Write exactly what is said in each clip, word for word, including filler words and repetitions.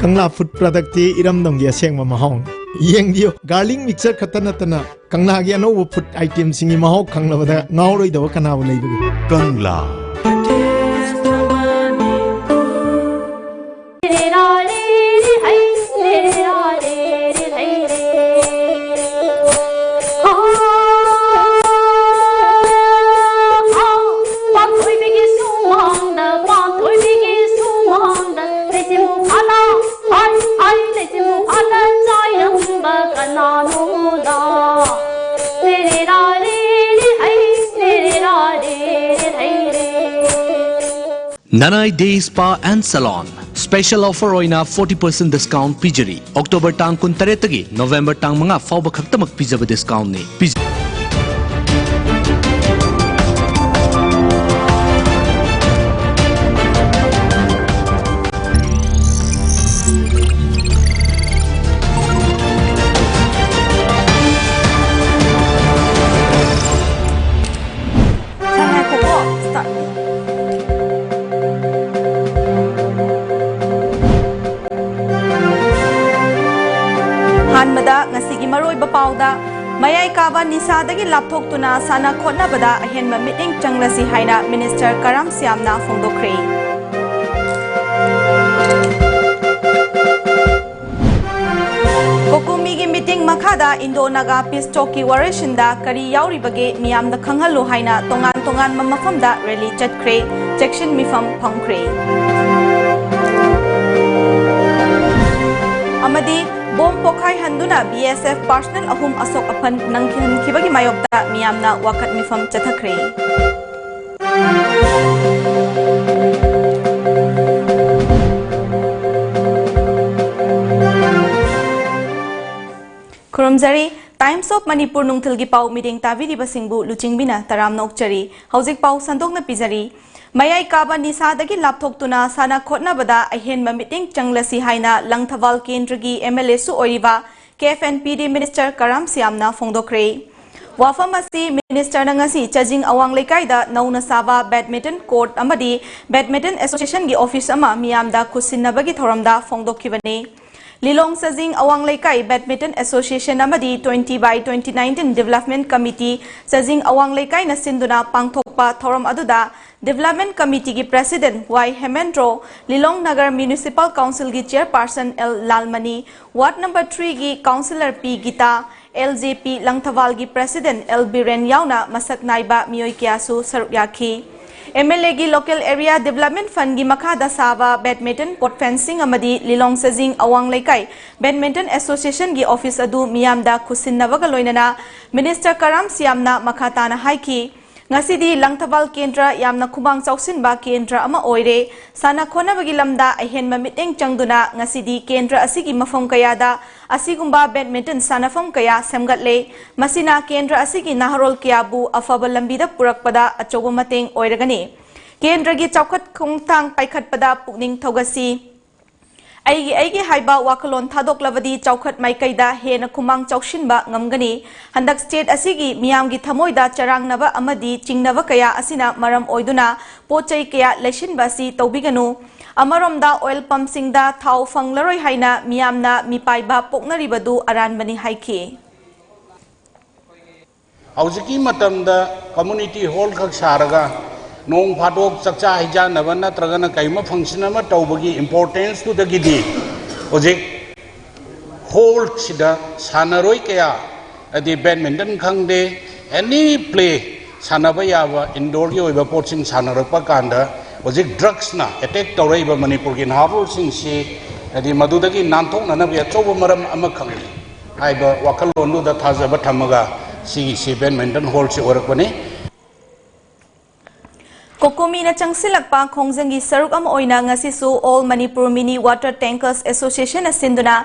ꯀꯪꯂꯥ food ꯄ꯭ꯔꯗꯛꯇꯤ ꯏꯔꯝꯗꯝꯒꯤ ꯑꯁꯦꯡꯕ ꯃꯍꯥꯎꯅꯤ꯫ ꯌꯦꯡꯕꯤꯌꯨ, garlic mixture ꯈꯛꯇ ꯅꯠꯇꯅ ꯀꯪꯂꯥꯒꯤ ꯑꯅꯧꯕ ꯐꯨꯗ ꯑꯥꯏꯇꯦꯝꯁꯤꯡꯒꯤ ꯃꯍꯥꯎ ꯈꯪꯂꯕꯗ ꯉꯥꯎꯔꯣꯏꯗꯕ ꯀꯅꯥꯕꯨ ꯂꯩꯕꯒꯦ? ꯀꯪꯂꯥ꯫ Nanai Day Spa and Salon special offer ꯑꯣꯏꯅ forty percent discount ꯄꯤꯖꯔꯤ꯫ October ꯇꯥꯡ ꯀꯨꯟꯇꯔꯦꯠꯇꯒꯤ November ꯇꯥꯡ ꯃꯉꯥ ꯐꯥꯎꯕ ꯈꯛꯇꯃꯛ ꯄꯤꯖꯕ discountꯅꯤ꯫ ꯄꯤꯖ- ꯁꯥꯔ, ꯉꯥꯏꯈꯣꯀꯣ꯫ Start. ꯑꯍꯥꯟꯕꯗ ꯉꯁꯤꯒꯤ ꯃꯔꯨꯑꯣꯏꯕ ꯄꯥꯎꯗ, ꯃꯌꯥꯏ ꯀꯥꯕ ꯅꯤꯁꯥꯗꯒꯤ ꯂꯥꯞꯊꯣꯛꯇꯨꯅ ꯁꯥꯟꯅ ꯈꯣꯠꯅꯕꯗ ꯑꯍꯦꯟꯕ ꯃꯤꯠꯌꯦꯡ ꯆꯪꯂꯁꯤ ꯍꯥꯏꯅ ꯃꯤꯅꯤꯁꯇꯔ ꯀꯔꯥꯝ ꯁ꯭ꯌꯥꯝꯅ ꯐꯣꯡꯗꯣꯛꯈ꯭ꯔꯦ꯫ ꯀꯣꯀꯣꯃꯤꯒꯤ ꯃꯤꯇꯤꯡ ꯃꯈꯥꯗ ꯏꯟꯗꯣ ꯅꯥꯒꯥ ꯄꯤꯁ ꯇꯣꯛꯀꯤ ꯋꯥꯔꯣꯏꯁꯤꯟꯗ ꯀꯔꯤ ꯌꯥꯎꯔꯤꯕꯒꯦ ꯃꯤꯌꯥꯝꯗ ꯈꯪꯍꯜꯂꯨ ꯍꯥꯏꯅ ꯇꯣꯉꯥꯟ ꯇꯣꯉꯥꯟꯕ ꯃꯐꯝꯗ ꯔꯦꯂꯤ ꯆꯠꯈ꯭ꯔꯦ, ꯆꯦꯛꯁꯤꯟ ꯃꯤꯐꯝ ꯐꯝꯈ꯭ꯔꯦ꯫ ꯑꯃꯗꯤ bomb ꯄꯣꯈꯥꯏꯍꯟꯗꯨꯅ B S F personnel ꯑꯍꯨꯝ ꯑꯁꯣꯛ ꯑꯄꯟ ꯅꯪꯍꯟꯈꯤꯕꯒꯤ ꯃꯥꯌꯣꯛꯇ ꯃꯤꯌꯥꯝꯅ ꯋꯥꯀꯠ ꯃꯤꯐꯝ ꯆꯠꯊꯈ꯭ꯔꯦ꯫ ꯈꯨꯔꯨꯝꯖꯔꯤ꯫ Times of Manipur ꯅꯨꯡꯊꯤꯜꯒꯤ ꯄꯥꯎ ꯃꯤꯠꯌꯦꯡ ꯇꯥꯕꯤꯔꯤꯕꯁꯤꯡꯕꯨ ꯂꯨꯆꯤꯡꯕꯤꯅ ꯇꯔꯥꯝꯅ ꯑꯣꯛꯆꯔꯤ꯫ ꯍꯧꯖꯤꯛ ꯄꯥꯎ ꯁꯟꯗꯣꯛꯅ ꯄꯤꯖꯔꯤ꯫ ꯃꯌꯥꯏ ꯀꯥꯕ ꯅꯤꯁꯥꯗꯒꯤ ꯂꯥꯞꯊꯣꯛꯇꯨꯅ ꯁꯥꯟꯅ ꯈꯣꯠꯅꯕꯗ ꯑꯍꯦꯟꯕ ꯃꯤꯠꯌꯦꯡ ꯆꯪꯂꯁꯤ ꯍꯥꯏꯅ ꯂꯪꯊꯕꯥꯜ ꯀꯦꯟꯗ꯭ꯔꯒꯤ M L Aꯁꯨ ꯑꯣꯏꯔꯤꯕ K F N P D Minister ꯀꯔꯥꯝ ꯁ꯭ꯌꯥꯝꯅ ꯐꯣꯡꯗꯣꯛꯈ꯭ꯔꯦ꯫ ꯋꯥꯐꯝ ꯑꯁꯤ ꯃꯤꯅꯤꯁꯇꯔꯅ ꯉꯁꯤ ꯆꯥꯖꯤꯡ ꯑꯋꯥꯡ ꯂꯩꯀꯥꯏꯗ ꯅꯧꯅ ꯁꯥꯕ badminton court ꯑꯃꯗꯤ badminton associationꯒꯤ office ꯑꯃ ꯃꯤꯌꯥꯝꯗ ꯈꯨꯠꯁꯤꯟꯅꯕꯒꯤ ꯊꯧꯔꯝꯗ ꯐꯣꯡꯗꯣꯛꯈꯤꯕꯅꯤ꯫ ꯂꯤꯂꯣꯡ ꯆꯥꯖꯤꯡ ꯑꯋꯥꯡ ꯂꯩꯀꯥꯏ badminton association ꯑꯃꯗꯤ twenty by twenty nineteen development committee ꯆꯥꯖꯤꯡ ꯑꯋꯥꯡ ꯂꯩꯀꯥꯏꯅ ꯁꯤꯟꯗꯨꯅ ꯄꯥꯡꯊꯣꯛꯄ ꯊꯧꯔꯝ ꯑꯗꯨꯗ development committeeꯒꯤ president Y Hemendro, Lilong Nagar municipal councilꯒꯤ chairperson L Lalmani, ward number threeꯒꯤ councillor P Gita, L J P ꯂꯪꯊꯕꯥꯜꯒꯤ president ꯑꯦꯜ ꯕꯤꯔꯦꯟ ꯌꯥꯎꯅ ꯃꯁꯛ ꯅꯥꯏꯕ ꯃꯤꯑꯣꯏ ꯀꯌꯥꯁꯨ ꯁꯔꯨꯛ ꯌꯥꯈꯤ꯫ MLAꯒꯤ local area development fundꯒꯤ ꯃꯈꯥꯗ ꯁꯥꯕ badminton court fencing ꯑꯃꯗꯤ ꯂꯤꯂꯣꯡ ꯆꯥꯖꯤꯡ ꯑꯋꯥꯡ ꯂꯩꯀꯥꯏ badminton associationꯒꯤ office ꯑꯗꯨ ꯃꯤꯌꯥꯝꯗ ꯈꯨꯠꯁꯤꯟꯅꯕꯒ ꯂꯣꯏꯅꯅ ꯃꯤꯅꯤꯁꯇꯔ ꯀꯔꯥꯝ ꯁꯤꯌꯥꯝꯅ ꯃꯈꯥ ꯇꯥꯅ ꯍꯥꯏꯈꯤ, ꯉꯁꯤꯗꯤ ꯂꯪꯊꯕꯥꯜ ꯀꯦꯟꯗ꯭ꯔ ꯌꯥꯝꯅ ꯈꯨꯃꯥꯡ ꯆꯥꯎꯁꯤꯟꯕ ꯀꯦꯟꯗ꯭ꯔ ꯑꯃ ꯑꯣꯏꯔꯦ꯫ ꯁꯥꯟꯅ ꯈꯣꯠꯅꯕꯒꯤ ꯂꯝꯗ ꯑꯍꯦꯟꯕ ꯃꯤꯠꯌꯦꯡ ꯆꯪꯗꯨꯅ ꯉꯁꯤꯗꯤ ꯀꯦꯟꯗ꯭ꯔ ꯑꯁꯤꯒꯤ ꯃꯐꯝ ꯀꯌꯥꯗ ꯑꯁꯤꯒꯨꯝꯕ badminton ꯁꯥꯟꯅꯐꯝ ꯀꯌꯥ ꯁꯦꯝꯒꯠꯂꯦ꯫ ꯃꯁꯤꯅ ꯀꯦꯟꯗ꯭ꯔ ꯑꯁꯤꯒꯤ ꯅꯍꯥꯔꯣꯜ ꯀꯌꯥꯕꯨ ꯑꯐꯕ ꯂꯝꯕꯤꯗ ꯄꯨꯔꯛꯄꯗ ꯑꯆꯧꯕ ꯃꯇꯦꯡ ꯑꯣꯏꯔꯒꯅꯤ꯫ ꯀꯦꯟꯗ꯭ꯔꯒꯤ ꯆꯥꯎꯈꯠ ꯈꯣꯡꯊꯥꯡ ꯄꯥꯏꯈꯠꯄꯗ ꯄꯨꯛꯅꯤꯡ ꯊꯧꯒꯠꯁꯤ꯫ ꯑꯩꯒꯤ ꯑꯩꯒꯤ ꯍꯥꯏꯕ ꯋꯥꯈꯜꯂꯣꯟ ꯊꯥꯗꯣꯛꯂꯕꯗꯤ ꯆꯥꯎꯈꯠ ꯃꯥꯏꯀꯩꯗ ꯍꯦꯟꯅ ꯈꯨꯃꯥꯡ ꯆꯥꯎꯁꯤꯟꯕ ꯉꯝꯒꯅꯤ꯫ ꯍꯟꯗꯛ state ꯑꯁꯤꯒꯤ ꯃꯤꯌꯥꯝꯒꯤ ꯊꯃꯣꯏꯗ ꯆꯔꯥꯡꯅꯕ ꯑꯃꯗꯤ ꯆꯤꯡꯅꯕ ꯀꯌꯥ ꯑꯁꯤꯅ ꯃꯔꯝ ꯑꯣꯏꯗꯨꯅ ꯄꯣꯠ ꯆꯩ ꯀꯌꯥ ꯂꯩꯁꯤꯟꯕ ꯑꯁꯤ ꯇꯧꯕꯤꯒꯅꯨ꯫ ꯑꯃꯔꯣꯝꯗ oil pumpꯁꯤꯡꯗ ꯊꯥꯎ ꯐꯪꯂꯔꯣꯏ ꯍꯥꯏꯅ ꯃꯤꯌꯥꯝꯅ ꯃꯤꯄꯥꯏꯕ ꯄꯣꯛꯅꯔꯤꯕꯗꯨ ꯑꯔꯥꯟꯕꯅꯤ ꯍꯥꯏꯈꯤ꯫ ꯍꯧꯖꯤꯛꯀꯤ ꯃꯇꯝꯗ community hall ꯈꯛ ꯁꯥꯔꯒ ꯅꯣꯡ ꯐꯥꯗꯣꯛ ꯆꯥꯛꯆꯥ ꯍꯩꯖꯥꯟꯅꯕ ꯅꯠꯇ꯭ꯔꯒꯅ ꯀꯩꯒꯨꯝꯕ function ꯑꯃ ꯇꯧꯕꯒꯤ importanceꯇꯨꯗꯒꯤꯗꯤ ꯍꯧꯖꯤꯛ hallꯁꯤꯗ ꯁꯥꯟꯅꯔꯣꯏ ꯀꯌꯥ, ꯍꯥꯏꯗꯤ badminton ꯈꯪꯗꯦ, any play ꯁꯥꯟꯅꯕ ꯌꯥꯕ indoorꯒꯤ ꯑꯣꯏꯕ ꯄꯣꯠꯁꯤꯡ ꯁꯥꯟꯅꯔꯛꯄ ꯀꯥꯟꯗ ꯍꯧꯖꯤꯛ drugsꯅ attack ꯇꯧꯔꯛꯏꯕ ꯃꯅꯤꯄꯨꯔꯒꯤ ꯅꯍꯥꯔꯣꯜꯁꯤꯡꯁꯤ, ꯍꯥꯏꯗꯤ ꯃꯗꯨꯗꯒꯤ ꯅꯥꯟꯊꯣꯛꯅꯅꯕꯒꯤ ꯑꯆꯧꯕ ꯃꯔꯝ ꯑꯃꯈꯛꯅꯤ ꯍꯥꯏꯕ ꯋꯥꯈꯜꯂꯣꯟꯗꯨꯗ ꯊꯥꯖꯕ ꯊꯝꯃꯒ ꯁꯤꯒꯤꯁꯤ badminton hallꯁꯤ ꯑꯣꯏꯔꯛꯄꯅꯤ꯫ ꯀꯣꯀꯣꯃꯤꯅ ꯆꯪꯁꯤꯜꯂꯛꯄ ꯈꯣꯡꯖꯪꯒꯤ ꯁꯔꯨꯛ ꯑꯃ ꯑꯣꯏꯅ ꯉꯁꯤꯁꯨ All Manipur Mini Water Tankers Associationꯅ ꯁꯤꯟꯗꯨꯅ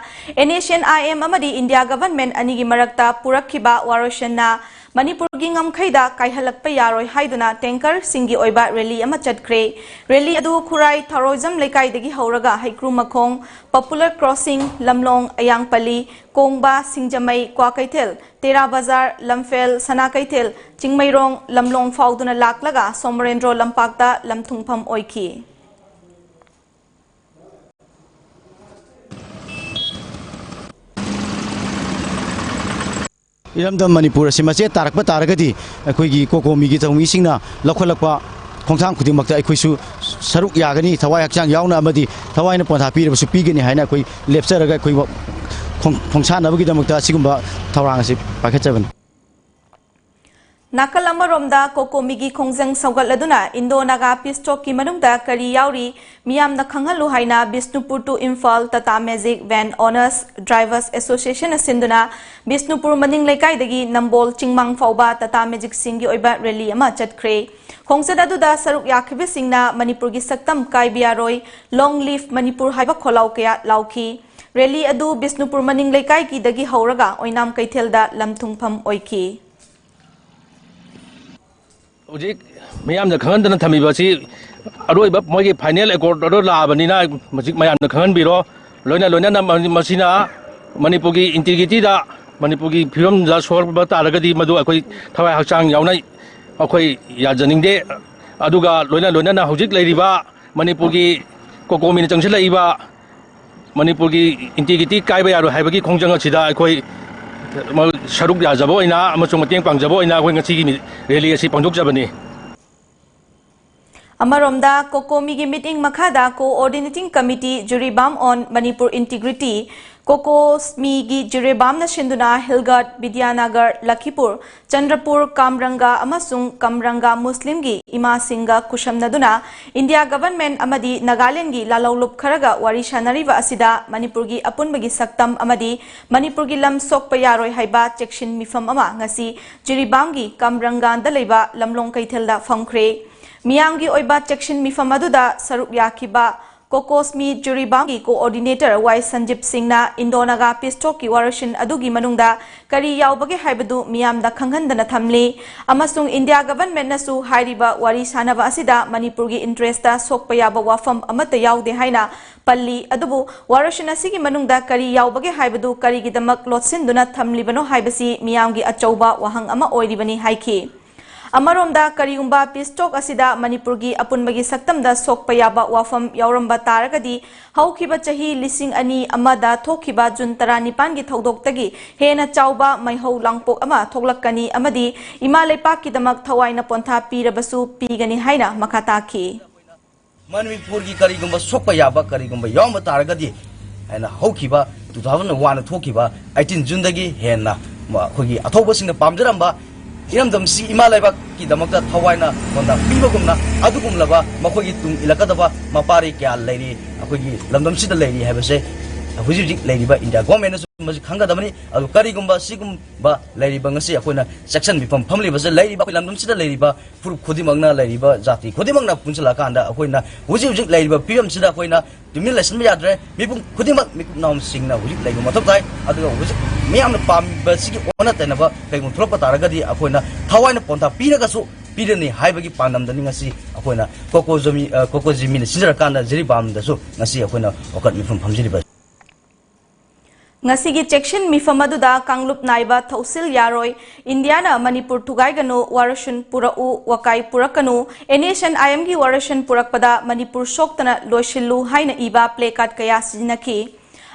NSCN-IM ꯑꯃꯗꯤ India Government ꯑꯅꯤꯒꯤ ꯃꯔꯛꯇ ꯄꯨꯔꯛꯈꯤꯕ ꯋꯥꯔꯣꯏꯁꯤꯟꯅ ꯃꯅꯤꯄꯨꯔꯒꯤ ꯉꯝꯈꯩꯗ ꯀꯥꯏꯍꯜꯂꯛꯄ ꯌꯥꯔꯣꯏ ꯍꯥꯏꯗꯨꯅ ꯇꯦꯡꯀꯔꯁꯤꯡꯒꯤ ꯑꯣꯏꯕ ꯔꯦꯂꯤ ꯑꯃ ꯆꯠꯈ꯭ꯔꯦ꯫ ꯔꯦꯂꯤ ꯑꯗꯨ ꯈꯨꯔꯥꯏ ꯊꯧꯔꯣꯏꯖꯝ ꯂꯩꯀꯥꯏꯗꯒꯤ ꯍꯧꯔꯒ ꯍꯩꯀ꯭ꯔꯨ ꯃꯈꯣꯡ, ꯄꯣꯄꯨꯂꯔ ꯀ꯭ꯔꯣꯁꯤꯡ, ꯂꯝꯂꯣꯡ, ꯑꯌꯥꯡꯄꯜꯂꯤ, ꯀꯣꯡꯕ, ꯁꯤꯡꯖꯃꯩ, ꯀ꯭ꯋꯥꯀꯩꯊꯦꯜ, ꯇꯦꯔꯥ ꯕꯖꯥꯔ, ꯂꯝꯐꯦꯜ, ꯁꯅꯥꯀꯩꯊꯦꯜ, ꯆꯤꯡꯃꯩꯔꯣꯡ, ꯂꯝꯂꯣꯡ ꯐꯥꯎꯗꯨꯅ ꯂꯥꯛꯂꯒ ꯁꯣꯃꯣꯔꯦꯟꯗ꯭ꯔꯣ ꯂꯝꯄꯥꯛꯇ ꯂꯝꯊꯨꯡꯐꯝ ꯑꯣꯏꯈꯤ꯫ ꯏꯔꯝꯗꯝ ꯃꯅꯤꯄꯨꯔ ꯑꯁꯤ ꯃꯆꯦꯠ ꯇꯥꯔꯛꯄ ꯇꯥꯔꯒꯗꯤ ꯑꯩꯈꯣꯏꯒꯤ ꯀꯣꯀꯣꯃꯤꯒꯤ ꯊꯧꯃꯤꯁꯤꯡꯅ ꯂꯧꯈꯠꯂꯛꯄ ꯈꯣꯡꯊꯥꯡ ꯈꯨꯗꯤꯡꯃꯛꯇ ꯑꯩꯈꯣꯏꯁꯨ ꯁꯔꯨꯛ ꯌꯥꯒꯅꯤ, ꯊꯋꯥꯏ ꯍꯛꯆꯥꯡ ꯌꯥꯎꯅ ꯑꯃꯗꯤ ꯊꯋꯥꯏꯅ ꯄꯣꯟꯊꯥ ꯄꯤꯔꯕꯁꯨ ꯄꯤꯒꯅꯤ ꯍꯥꯏꯅ ꯑꯩꯈꯣꯏ ꯂꯦꯞꯆꯔꯒ ꯑꯩꯈꯣꯏ ꯈꯣꯡ-, ꯈꯣꯡꯁꯥꯟꯅꯕꯒꯤꯗꯃꯛꯇ ꯑꯁꯤꯒꯨꯝꯕ ꯊꯧꯔꯥꯡ ꯑꯁꯤ ꯄꯥꯏꯈꯠꯆꯕꯅꯤ꯫ ꯅꯥꯀꯜ ꯑꯃꯔꯣꯝꯗ ꯀꯣꯀꯣꯃꯤꯒꯤ ꯈꯣꯡꯖꯪ ꯁꯧꯒꯠꯂꯗꯨꯅ ꯏꯟꯗꯣ ꯅꯥꯒꯥ ꯄꯤꯁ ꯇꯣꯛꯀꯤ ꯃꯅꯨꯡꯗ ꯀꯔꯤ ꯌꯥꯎꯔꯤ ꯃꯤꯌꯥꯝꯅ ꯈꯪꯍꯜꯂꯨ ꯍꯥꯏꯅ Bishnupur to Imphal Tata magic van owners drivers ꯑꯦꯁꯣꯁꯤꯌꯦꯁꯟꯅ ꯁꯤꯟꯗꯨꯅ ꯕꯤꯁꯅꯨꯄꯨꯔ ꯃꯅꯤꯡ ꯂꯩꯀꯥꯏꯗꯒꯤ ꯅꯝꯕꯣꯜ ꯆꯤꯡꯃꯥꯡ ꯐꯥꯎꯕ ꯇꯥꯇꯥ ꯃꯦꯖꯤꯛꯁꯤꯡꯒꯤ ꯑꯣꯏꯕ ꯔꯦꯂꯤ ꯑꯃ ꯆꯠꯈ꯭ꯔꯦ꯫ ꯈꯣꯡꯆꯠ ꯑꯗꯨꯗ ꯁꯔꯨꯛ ꯌꯥꯈꯤꯕꯁꯤꯡꯅ ꯃꯅꯤꯄꯨꯔꯒꯤ ꯁꯛꯇꯝ ꯀꯥꯏꯕ ꯌꯥꯔꯣꯏ, ꯂꯣꯡ ꯂꯤꯚ ꯃꯅꯤꯄꯨꯔ ꯍꯥꯏꯕ ꯈꯣꯜꯂꯥꯎ ꯀꯌꯥ ꯂꯥꯎꯈꯤ꯫ ꯔꯦꯂꯤ ꯑꯗꯨ ꯕꯤꯁꯅꯨꯄꯨꯔ ꯃꯅꯤꯡ ꯂꯩꯀꯥꯏꯒꯤꯗꯒꯤ ꯍꯧꯔꯒ ꯑꯣꯏꯅꯥꯝ ꯀꯩꯊꯦꯜꯗ ꯂꯝꯊꯨꯡꯐꯝ ꯑꯣꯏꯈꯤ꯫ ꯍꯧꯖꯤꯛ ꯃꯤꯌꯥꯝꯗ ꯈꯪꯍꯟꯗꯅ ꯊꯝꯃꯤꯕ ꯑꯁꯤ ꯑꯔꯣꯏꯕ ꯃꯣꯏꯒꯤ ꯐꯥꯏꯅꯦꯜ ꯑꯦꯀꯣꯔꯗ ꯑꯣꯔꯗꯔ ꯂꯥꯛꯑꯕꯅꯤꯅ ꯍꯧꯖꯤꯛ ꯃꯌꯥꯝꯅ ꯈꯪꯍꯟꯕꯤꯔꯣ꯫ ꯂꯣꯏꯅ ꯂꯣꯏꯅꯅ ꯃ-, ꯃꯁꯤꯅ ꯃꯅꯤꯄꯨꯔꯒꯤ ꯏꯟꯇꯤꯒ꯭ꯔꯤꯇꯤꯗ, ꯃꯅꯤꯄꯨꯔꯒꯤ ꯐꯤꯕꯝꯗ ꯁꯣꯛꯄ ꯇꯥꯔꯒꯗꯤ ꯃꯗꯨ ꯑꯩꯈꯣꯏ ꯊꯋꯥꯏ ꯍꯛꯆꯥꯡ ꯌꯥꯎꯅ ꯑꯩꯈꯣꯏ ꯌꯥꯖꯅꯤꯡꯗꯦ꯫ ꯑꯗꯨꯒ ꯂꯣꯏꯅ ꯂꯣꯏꯅꯅ ꯍꯧꯖꯤꯛ ꯂꯩꯔꯤꯕ ꯃꯅꯤꯄꯨꯔꯒꯤ ꯀꯣꯀꯣꯃꯤꯅ ꯆꯪꯁꯤꯜꯂꯛꯏꯕ ꯃꯅꯤꯄꯨꯔꯒꯤ ꯏꯟꯇꯤꯒ꯭ꯔꯤꯇꯤ ꯀꯥꯏꯕ ꯌꯥꯔꯣꯏ ꯍꯥꯏꯕꯒꯤ ꯈꯣꯡꯖꯪ ꯑꯁꯤꯗ ꯑꯩꯈꯣꯏ ꯁꯔꯨꯛ ꯌꯥꯖꯕ ꯑꯣꯏꯅ ꯑꯃꯁꯨꯡ ꯃꯇꯦꯡ ꯄꯥꯡꯖꯕ ꯑꯣꯏꯅ ꯑꯩꯈꯣꯏ ꯉꯁꯤꯒꯤ ꯔꯦꯂꯤ ꯑꯁꯤ ꯄꯥꯡꯊꯣꯛꯆꯕꯅꯤ꯫ ꯑꯃꯔꯣꯝꯗ ꯀꯣꯀꯣꯃꯤꯒꯤ ꯃꯤꯠꯌꯦꯡ ꯃꯈꯥꯗ Coordinating Committee Jiribam on Manipur Integrity, ꯀꯣꯀꯣꯃꯤꯒꯤ ꯖꯤꯔꯤꯕꯥꯝꯅ ꯁꯤꯟꯗꯨꯅ ꯍꯤꯜꯒꯠ, ꯕꯤꯗ꯭ꯌꯥꯅꯒꯔ, ꯂꯈꯤꯄꯨꯔ, ꯆꯟꯗ꯭ꯔꯄꯨꯔ, ꯀꯥꯝꯔꯪꯒ ꯑꯃꯁꯨꯡ ꯀꯝꯔꯪꯒ ꯃꯨꯁꯂꯤꯝꯒꯤ ꯏꯃꯥꯁꯤꯡꯒ ꯈꯨꯠꯁꯝꯅꯗꯨꯅ ꯏꯟꯗꯤꯌꯥ ꯒꯚꯔꯟꯃꯦꯟꯠ ꯑꯃꯗꯤ ꯅꯥꯒꯥꯂꯦꯟꯗꯒꯤ ꯂꯥꯂꯧꯂꯨꯞ ꯈꯔꯒ ꯋꯥꯔꯤ ꯁꯥꯅꯔꯤꯕ ꯑꯁꯤꯗ ꯃꯅꯤꯄꯨꯔꯒꯤ ꯑꯄꯨꯟꯕꯒꯤ ꯁꯛꯇꯝ ꯑꯃꯗꯤ ꯃꯅꯤꯄꯨꯔꯒꯤ ꯂꯝ ꯁꯣꯛꯄ ꯌꯥꯔꯣꯏ ꯍꯥꯏꯕ ꯆꯦꯛꯁꯤꯟ ꯃꯤꯐꯝ ꯑꯃ ꯉꯁꯤ ꯖꯤꯔꯤꯕꯥꯝꯒꯤ ꯀꯝꯔꯪꯒꯥꯟꯗ ꯂꯩꯕ ꯂꯝꯂꯣꯡ ꯀꯩꯊꯦꯜꯗ ꯐꯝꯈ꯭ꯔꯦ꯫ ꯃꯤꯌꯥꯝꯒꯤ ꯑꯣꯏꯕ ꯆꯦꯛꯁꯤꯟ ꯃꯤꯐꯝ ꯑꯗꯨꯗ ꯁꯔꯨꯛ ꯌꯥꯈꯤꯕ ꯀꯣꯀꯣꯁꯃꯤ ꯖꯤꯔꯤꯕꯥꯝꯒꯤ ꯀꯣꯑꯣꯔꯗꯤꯅꯦꯇꯔ ꯋꯥꯏ ꯁꯟꯖꯤꯞ ꯁꯤꯡꯅ ꯏꯟꯗꯣ ꯅꯥꯒꯥ ꯄꯤꯁ ꯇꯣꯛꯀꯤ ꯋꯥꯔꯣꯏꯁꯤꯟ ꯑꯗꯨꯒꯤ ꯃꯅꯨꯡꯗ ꯀꯔꯤ ꯌꯥꯎꯕꯒꯦ ꯍꯥꯏꯕꯗꯨ ꯃꯤꯌꯥꯝꯗ ꯈꯪꯍꯟꯗꯅ ꯊꯝꯂꯤ ꯑꯃꯁꯨꯡ ꯏꯟꯗꯤꯌꯥ ꯒꯚꯔꯟꯃꯦꯟꯠꯅꯁꯨ ꯍꯥꯏꯔꯤꯕ ꯋꯥꯔꯤ ꯁꯥꯅꯕ ꯑꯁꯤꯗ ꯃꯅꯤꯄꯨꯔꯒꯤ ꯏꯟꯇꯔꯦꯁꯇ ꯁꯣꯛꯄ ꯌꯥꯕ ꯋꯥꯐꯝ ꯑꯃꯠꯇ ꯌꯥꯎꯗꯦ ꯍꯥꯏꯅ ꯄꯜꯂꯤ꯫ ꯑꯗꯨꯕꯨ ꯋꯥꯔꯣꯏꯁꯤꯟ ꯑꯁꯤꯒꯤ ꯃꯅꯨꯡꯗ ꯀꯔꯤ ꯌꯥꯎꯕꯒꯦ ꯍꯥꯏꯕꯗꯨ ꯀꯔꯤꯒꯤꯗꯃꯛ ꯂꯣꯠꯁꯤꯟꯗꯨꯅ ꯊꯝꯂꯤꯕꯅꯣ ꯍꯥꯏꯕꯁꯤ ꯃꯤꯌꯥꯝꯒꯤ ꯑꯆꯧꯕ ꯋꯥꯍꯪ ꯑꯃ ꯑꯣꯏꯔꯤꯕꯅꯤ ꯍꯥꯏꯈꯤ꯫ ꯑꯃꯔꯣꯝꯗ, ꯀꯔꯤꯒꯨꯝꯕ ꯄꯤꯁ ꯇꯣꯛ ꯑꯁꯤꯗ ꯃꯅꯤꯄꯨꯔꯒꯤ ꯑꯄꯨꯟꯕꯒꯤ ꯁꯛꯇꯝꯗ ꯁꯣꯛꯄ ꯌꯥꯕ ꯋꯥꯐꯝ ꯌꯥꯎꯔꯝꯕ ꯇꯥꯔꯒꯗꯤ, ꯍꯧꯈꯤꯕ ꯆꯍꯤ ꯂꯤꯁꯤꯡ ꯑꯅꯤ ꯑꯃꯗ ꯊꯣꯛꯈꯤꯕ ꯖꯨꯟ ꯇꯔꯥꯅꯤꯄꯥꯟꯒꯤ ꯊꯧꯗꯣꯛꯇꯒꯤ ꯍꯦꯟꯅ ꯆꯥꯎꯕ ꯃꯩꯍꯧ ꯂꯥꯡꯄꯣꯛ ꯑꯃ ꯊꯣꯛꯂꯛꯀꯅꯤ ꯑꯃꯗꯤ ꯏꯃꯥ ꯂꯩꯄꯥꯛꯀꯤꯗꯃꯛ ꯊꯋꯥꯏꯅ ꯄꯣꯟꯊꯥ ꯄꯤꯔꯕꯁꯨ ꯄꯤꯒꯅꯤ ꯍꯥꯏꯅ ꯃꯈꯥ ꯇꯥꯈꯤ꯫ ꯃꯅꯤꯄꯨꯔꯒꯤ ꯀꯔꯤꯒꯨꯝꯕ ꯁꯣꯛꯄ ꯌꯥꯕ ꯀꯔꯤꯒꯨꯝꯕ ꯌꯥꯎꯔꯝꯕ ꯇꯥꯔꯒꯗꯤ ꯍꯥꯏꯅ ꯍꯧꯈꯤꯕ two thousand one ꯊꯣꯛꯈꯤꯕ eighteen ꯖꯨꯟꯗꯒꯤ ꯍꯦꯟꯅ ꯃ-, ꯑꯩꯈꯣꯏꯒꯤ ꯑꯊꯧꯕꯁꯤꯡꯅ ꯄꯥꯝꯖꯔꯝꯕ ꯏꯔꯝꯗꯝꯁꯤ ꯏꯃꯥ ꯂꯩꯕꯥꯛꯀꯤꯗꯃꯛꯇ ꯊꯋꯥꯏꯅ ꯄꯣꯟꯊꯥ ꯄꯤꯕꯒꯨꯝꯅ ꯑꯗꯨꯒꯨꯝꯂꯕ ꯃꯈꯣꯏꯒꯤ ꯇꯨꯡ ꯏꯜꯂꯛꯀꯗꯕ ꯃꯄꯥꯔꯤ ꯀꯌꯥ ꯂꯩꯔꯤ, ꯑꯩꯈꯣꯏꯒꯤ ꯂꯝꯗꯝꯁꯤꯗ ꯂꯩꯔꯤ ꯍꯥꯏꯕꯁꯦ ꯍꯧꯖꯤꯛ ꯍꯧꯖꯤꯛ ꯂꯩꯔꯤꯕ ꯏꯟꯗꯤꯌꯥ ꯒꯣꯔꯃꯦꯟꯅꯁꯨ ꯃꯁꯤ ꯈꯪꯒꯗꯕꯅꯤ꯫ ꯑꯗꯨ ꯀꯔꯤꯒꯨꯝꯕ ꯁꯤꯒꯨꯝꯕ ꯂꯩꯔꯤꯕ ꯉꯁꯤ ꯑꯩꯈꯣꯏꯅ ꯆꯦꯛꯁꯤꯟ ꯃꯤꯐꯝ ꯐꯝꯂꯤꯕꯁꯦ ꯂꯩꯔꯤꯕ ꯑꯩꯈꯣꯏ ꯂꯝꯗꯝꯁꯤꯗ ꯂꯩꯔꯤꯕ ꯐꯨꯔꯨꯞ ꯈꯨꯗꯤꯡꯃꯛꯅ, ꯂꯩꯔꯤꯕ ꯖꯥꯇꯤ ꯈꯨꯗꯤꯡꯃꯛꯅ ꯄꯨꯟꯁꯤꯜꯂꯛꯑꯀꯥꯟꯗ ꯑꯩꯈꯣꯏꯅ ꯍꯧꯖꯤꯛ ꯍꯧꯖꯤꯛ ꯂꯩꯔꯤꯕ ꯐꯤꯕꯝꯁꯤꯗ ꯑꯩꯈꯣꯏꯅ ꯇꯨꯃꯤꯟ ꯂꯩꯁꯤꯟꯕ ꯌꯥꯗ꯭ꯔꯦ꯫ ꯃꯤꯄꯨꯝ ꯈꯨꯗꯤꯡꯃꯛ ꯃꯤꯀꯨꯞ ꯅꯥꯍꯨꯝꯁꯤꯡꯅ ꯍꯧꯖꯤꯛ ꯂꯩꯕ ꯃꯊꯧ ꯇꯥꯏ꯫ ꯑꯗꯨꯒ ꯍꯧꯖꯤꯛ ꯃꯤꯌꯥꯝꯅ ꯄꯥꯝꯕꯁꯤꯒꯤ ꯑꯣꯟꯅ ꯇꯩꯅꯕ ꯀꯩꯒꯨꯝꯕ ꯊꯣꯛꯂꯛꯄ ꯇꯥꯔꯒꯗꯤ ꯑꯩꯈꯣꯏꯅ ꯊꯋꯥꯏꯅ ꯄꯣꯟꯊꯥ ꯄꯤꯔꯒꯁꯨ ꯄꯤꯔꯅꯤ ꯍꯥꯏꯕꯒꯤ ꯄꯥꯟꯗꯝꯗꯅꯤ ꯉꯁꯤ ꯑꯩꯈꯣꯏꯅ ꯀꯣꯀꯣꯖꯃꯤ-, ꯑ, ꯀꯣꯀꯣꯖꯤꯃꯤꯅ ꯁꯤꯟꯖꯔꯀꯥꯟꯗ ꯖꯤꯔꯤꯕꯥꯝꯗꯁꯨ ꯉꯁꯤ ꯑꯩꯈꯣꯏꯅ ꯋꯥꯀꯠ ꯃꯤꯐꯝ ꯐꯝꯖꯔꯤꯕ꯫ ꯉꯁꯤꯒꯤ ꯆꯦꯛꯁꯤꯟ ꯃꯤꯐꯝ ꯑꯗꯨꯗ ꯀꯥꯡꯂꯨꯞ ꯅꯥꯏꯕ ꯊꯧꯁꯤꯜ ꯌꯥꯔꯣꯏ, ꯏꯟꯗꯤꯌꯥꯅ ꯃꯅꯤꯄꯨꯔ ꯊꯨꯒꯥꯏꯒꯅꯨ, ꯋꯥꯔꯣꯏꯁꯤꯟ ꯄꯨꯔꯛꯎ, ꯋꯥꯀꯥꯏ ꯄꯨꯔꯛꯀꯅꯨ, NSCN-IMꯒꯤ ꯋꯥꯔꯣꯏꯁꯤꯟ ꯄꯨꯔꯛꯄꯗ ꯃꯅꯤꯄꯨꯔ ꯁꯣꯛꯇꯅ ꯂꯣꯏꯁꯤꯜꯂꯨ ꯍꯥꯏꯅ ꯏꯕ placard ꯀꯌꯥ ꯁꯤꯖꯤꯟꯅꯈꯤ꯫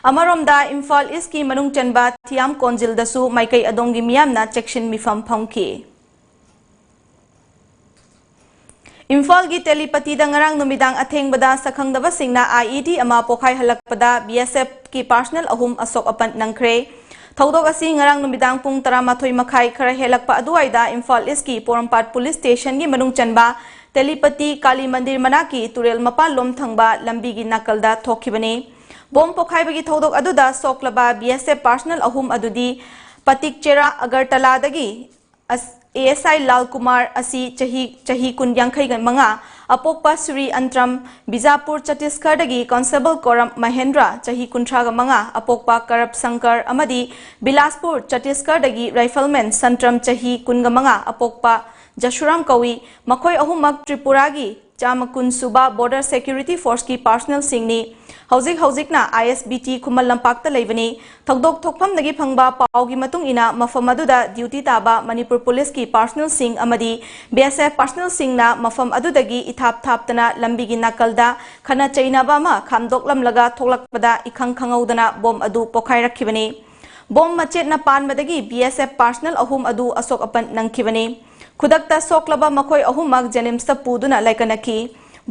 ꯑꯃꯔꯣꯝꯗ ꯏꯝꯐꯥꯜ ꯏꯁꯀꯤ ꯃꯅꯨꯡ ꯆꯟꯕ ꯊꯤꯌꯥꯝ ꯀꯣꯟꯖꯤꯜꯗꯁꯨ ꯃꯥꯏꯀꯩ ꯑꯗꯣꯝꯒꯤ ꯃꯤꯌꯥꯝꯅ ꯆꯦꯛꯁꯤꯟ ꯃꯤꯐꯝ ꯐꯝꯈꯤ꯫ ꯏꯝꯐꯥꯜꯒꯤ ꯇꯦꯂꯤꯄꯇꯤꯗ ꯉꯔꯥꯡ ꯅꯨꯃꯤꯗꯥꯡ ꯑꯊꯦꯡꯕꯗ ꯁꯛꯈꯪꯗꯕꯁꯤꯡꯅ IED ꯑꯃ ꯄꯣꯈꯥꯏꯍꯜꯂꯛꯄꯗ BSFꯀꯤ personnel ꯑꯍꯨꯝ ꯑꯁꯣꯛ ꯑꯄꯟ ꯅꯪꯈ꯭ꯔꯦ꯫ ꯊꯧꯗꯣꯛ ꯑꯁꯤ ꯉꯔꯥꯡ ꯅꯨꯃꯤꯗꯥꯡ ꯄꯨꯡ ꯇꯔꯥꯃꯥꯊꯣꯏ ꯃꯈꯥꯏ ꯈꯔ ꯍꯦꯜꯂꯛꯄ ꯑꯗꯨꯋꯥꯏꯗ ꯏꯝꯐꯥꯜ ꯏꯁꯀꯤ ꯄꯣꯔꯣꯝꯄꯥꯠ ꯄꯨꯂꯤꯁ ꯁ꯭ꯇꯦꯁꯟꯒꯤ ꯃꯅꯨꯡ ꯆꯟꯕ ꯇꯦꯂꯤꯄꯇꯤ ꯀꯥꯂꯤ ꯃꯟꯗꯤꯔ ꯃꯅꯥꯛꯀꯤ ꯇꯨꯔꯦꯜ ꯃꯄꯥꯜꯂꯣꯝ ꯊꯪꯕ ꯂꯝꯕꯤꯒꯤ ꯅꯥꯀꯜꯗ ꯊꯣꯛꯈꯤꯕꯅꯤ꯫ ꯕꯣꯝ ꯄꯣꯈꯥꯏꯕꯒꯤ ꯊꯧꯗꯣꯛ ꯑꯗꯨꯗ ꯁꯣꯛꯂꯕ BSF personnel ꯑꯍꯨꯝ ꯑꯗꯨꯗꯤ ꯄꯇꯤꯛꯆꯦꯔꯥ ꯑꯒꯔꯇꯂꯥꯗꯒꯤ ꯑꯁ-, ASI ꯂꯥꯜ ꯀꯨꯃꯥꯔ ꯑꯁꯤ ꯆꯍꯤ, ꯆꯍꯤ ꯀꯨꯟ, ꯌꯥꯡꯈꯩꯒ ꯃꯉꯥ, ꯑꯄꯣꯛꯄ ꯁ꯭ꯔꯤ ꯑꯟꯇ꯭ꯔꯝ, ꯕꯤꯖꯥꯄꯨꯔ ꯆꯇꯤꯁꯒꯔꯗꯒꯤ ꯀꯣꯟꯁꯇꯦꯕꯜ ꯀꯣꯔꯝ ꯃꯍꯦꯟꯗ꯭ꯔ, ꯆꯍꯤ ꯀꯨꯟꯊ꯭ꯔꯥꯒ ꯃꯉꯥ, ꯑꯄꯣꯛꯄ ꯀꯔꯞ ꯁꯪꯀꯔ ꯑꯃꯗꯤ ꯕꯤꯂꯥꯁꯄꯨꯔ ꯆꯇꯤꯁꯒꯔꯗꯒꯤ ꯔꯥꯏꯐꯜꯃꯦꯟ ꯁꯟꯇ꯭ꯔꯝ, ꯆꯍꯤ ꯀꯨꯟꯒ ꯃꯉꯥ, ꯑꯄꯣꯛꯄ ꯖꯁꯨꯔꯥꯝ ꯀꯧꯏ꯫ ꯃꯈꯣꯏ ꯑꯍꯨꯝꯃꯛ ꯇ꯭ꯔꯤꯄꯨꯔꯥꯒꯤ ꯆꯥꯝꯃ ꯀꯨꯟ ꯁꯨꯕ ꯕꯣꯔꯗꯔ ꯁꯦꯀ꯭ꯌꯨꯔꯤꯇꯤ ꯐꯣꯔꯁꯀꯤ ꯄꯥꯔꯁꯅꯦꯜꯁꯤꯡꯅꯤ꯫ ꯍꯧꯖꯤꯛ ꯍꯧꯖꯤꯛꯅ ꯑꯥꯏ ꯑꯦꯁ ꯕꯤ ꯇꯤ ꯈꯨꯃꯟ ꯂꯝꯄꯥꯛꯇ ꯂꯩꯕꯅꯤ꯫ ꯊꯧꯗꯣꯛ ꯊꯣꯛꯐꯝꯗꯒꯤ ꯐꯪꯕ ꯄꯥꯎꯒꯤ ꯃꯇꯨꯡ ꯏꯟꯅ, ꯃꯐꯝ ꯑꯗꯨꯗ ꯗ꯭ꯌꯨꯇꯤ ꯇꯥꯕ ꯃꯅꯤꯄꯨꯔ ꯄꯨꯂꯤꯁꯀꯤ ꯄꯥꯔꯁꯅꯦꯜꯁꯤꯡ ꯑꯃꯗꯤ ꯕꯤ ꯑꯦꯁ ꯑꯦꯐ ꯄꯥꯔꯁꯅꯦꯜꯁꯤꯡꯅ ꯃꯐꯝ ꯑꯗꯨꯗꯒꯤ ꯏꯊꯥꯞ ꯊꯥꯞꯇꯅ ꯂꯝꯕꯤꯒꯤ ꯅꯥꯀꯜꯗ ꯈꯠꯅ ꯆꯩꯅꯕ ꯑꯃ ꯈꯥꯝꯗꯣꯛꯂꯝꯂꯒ ꯊꯣꯛꯂꯛꯄꯗ ꯏꯈꯪ ꯈꯪꯍꯧꯗꯅ ꯕꯣꯝ ꯑꯗꯨ ꯄꯣꯈꯥꯏꯔꯛꯈꯤꯕꯅꯤ꯫ ꯕꯣꯝ ꯃꯆꯦꯠꯅ ꯄꯥꯟꯕꯗꯒꯤ ꯕꯤ ꯑꯦꯁ ꯑꯦꯐ ꯄꯥꯔꯁꯅꯦꯜ ꯑꯍꯨꯝ ꯑꯗꯨ ꯑꯁꯣꯛ ꯑꯄꯟ ꯅꯪꯈꯤꯕꯅꯤ꯫ ꯈꯨꯗꯛꯇ ꯁꯣꯛꯂꯕ ꯃꯈꯣꯏ ꯑꯍꯨꯝꯃꯛ ꯖꯦꯅꯤꯝꯁꯇ ꯄꯨꯗꯨꯅ ꯂꯥꯏꯀꯠꯅꯈꯤ꯫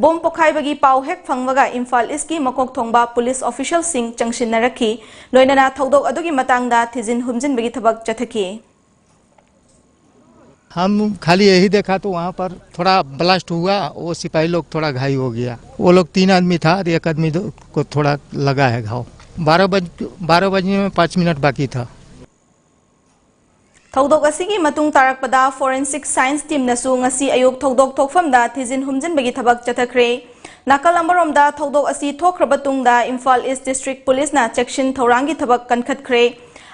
ꯕꯣꯝ ꯄꯣꯈꯥꯏꯕꯒꯤ ꯄꯥꯎ ꯍꯦꯛ ꯐꯪꯕꯒ ꯏꯝꯐꯥꯜ ꯏꯁꯀꯤ ꯃꯀꯣꯛ ꯊꯣꯡꯕ ꯄꯨꯂꯤꯁ ꯑꯣꯐꯤꯁꯤꯌꯦꯜꯁꯤꯡ ꯆꯪꯁꯤꯟꯅꯔꯛꯈꯤ꯫ ꯂꯣꯏꯅꯅ ꯊꯧꯗꯣꯛ ꯑꯗꯨꯒꯤ ꯃꯇꯥꯡꯗ ꯊꯤꯖꯤꯟ ꯍꯨꯝꯖꯤꯟꯕꯒꯤ ꯊꯕꯛ ꯆꯠꯊꯈꯤ꯫ हम खाली यही देखा तो वहाँ पर थोड़ा ब्लास्ट हुआ, वो सिपाही लोग थोड़ा घायल हो गया। वो लोग तीन आदमी था, एक आदमी दो- को थोड़ा लगा है घाव। बारह बज बारह बजने में पाँच मिनट बाकी था। ꯊꯧꯗꯣꯛ ꯑꯁꯤꯒꯤ ꯃꯇꯨꯡ ꯇꯥꯔꯛꯄꯗ ꯐꯣꯔꯦꯟꯁꯤꯛ ꯁꯥꯏꯟꯁ ꯇꯤꯝꯅꯁꯨ ꯉꯁꯤ ꯑꯌꯨꯛ ꯊꯧꯗꯣꯛ ꯊꯣꯛꯐꯝꯗ ꯊꯤꯖꯤꯟ ꯍꯨꯝꯖꯤꯟꯕꯒꯤ ꯊꯕꯛ ꯆꯠꯊꯈ꯭ꯔꯦ꯫ ꯅꯥꯀꯜ ꯑꯃꯔꯣꯝꯗ, ꯊꯧꯗꯣꯛ ꯑꯁꯤ ꯊꯣꯛꯈ꯭ꯔꯕ ꯇꯨꯡꯗ ꯏꯝꯐꯥꯜ ꯏꯁ ꯗꯤꯁꯇ꯭ꯔꯤꯛ ꯄꯨꯂꯤꯁꯅ ꯆꯦꯛꯁꯤꯟ ꯊꯧꯔꯥꯡꯒꯤ ꯊꯕꯛ ꯀꯟꯈꯠꯈ꯭ꯔꯦ꯫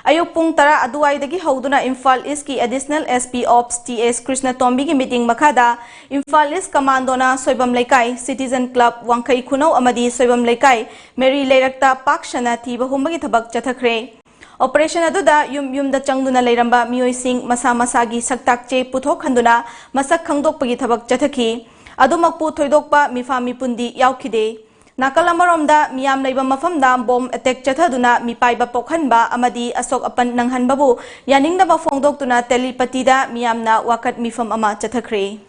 ꯑꯌꯨꯛ ꯄꯨꯡ ꯇꯔꯥ ꯑꯗꯨꯋꯥꯏꯗꯒꯤ ꯍꯧꯗꯨꯅ ꯏꯝꯐꯥꯜ ꯏꯁꯀꯤ ꯑꯦꯗꯤꯁꯅꯦꯜ ꯑꯦꯁ ꯄꯤ ꯑꯣꯞꯁ ꯇꯤ ꯑꯦꯁ ꯀ꯭ꯔꯤꯁꯅꯇꯣꯝꯕꯤꯒꯤ ꯃꯤꯠꯌꯦꯡ ꯃꯈꯥꯗ ꯏꯝꯐꯥꯜ ꯏꯁ ꯀꯃꯥꯟꯗꯣꯅ ꯁꯣꯏꯕꯝ ꯂꯩꯀꯥꯏ, ꯁꯤꯇꯤꯖꯟ ꯀ꯭ꯂꯕ, ꯋꯥꯡꯈꯩ ꯈꯨꯅꯧ ꯑꯃꯗꯤ ꯁꯣꯏꯕꯝ ꯂꯩꯀꯥꯏ ꯃꯦꯔꯤ ꯂꯩꯔꯛꯇ ꯄꯥꯛ ꯁꯟꯅ ꯊꯤꯕ ꯍꯨꯝꯕꯒꯤ ꯊꯕꯛ ꯆꯠꯊꯈ꯭ꯔꯦ꯫ ꯑꯣꯄꯔꯦꯁꯟ ꯑꯗꯨꯗ ꯌꯨꯝ ꯌꯨꯝꯗ ꯆꯪꯗꯨꯅ ꯂꯩꯔꯝꯕ ꯃꯤꯑꯣꯏꯁꯤꯡ ꯃꯁꯥ ꯃꯁꯥꯒꯤ ꯁꯛꯇꯥꯛ ꯆꯦ ꯄꯨꯊꯣꯛꯍꯟꯗꯨꯅ ꯃꯁꯛ ꯈꯪꯗꯣꯛꯄꯒꯤ ꯊꯕꯛ ꯆꯠꯊꯈꯤ꯫ ꯑꯗꯨꯃꯛꯄꯨ ꯊꯣꯏꯗꯣꯛꯄ ꯃꯤꯐꯥ ꯃꯤꯄꯨꯟꯗꯤ ꯌꯥꯎꯈꯤꯗꯦ꯫ ꯅꯥꯀꯜ ꯑꯃꯔꯣꯝꯗ, ꯃꯤꯌꯥꯝ ꯂꯩꯕ ꯃꯐꯝꯗ ꯕꯣꯝ ꯑꯦꯇꯦꯛ ꯆꯠꯊꯗꯨꯅ ꯃꯤꯄꯥꯏꯕ ꯄꯣꯛꯍꯟꯕ ꯑꯃꯗꯤ ꯑꯁꯣꯛ ꯑꯄꯟ ꯅꯪꯍꯟꯕꯕꯨ ꯌꯥꯅꯤꯡꯗꯕ ꯐꯣꯡꯗꯣꯛꯇꯨꯅ ꯇꯦꯂꯤꯄꯇꯤꯗ ꯃꯤꯌꯥꯝꯅ ꯋꯥꯀꯠ ꯃꯤꯐꯝ ꯑꯃ ꯆꯠꯊꯈ꯭ꯔꯦ꯫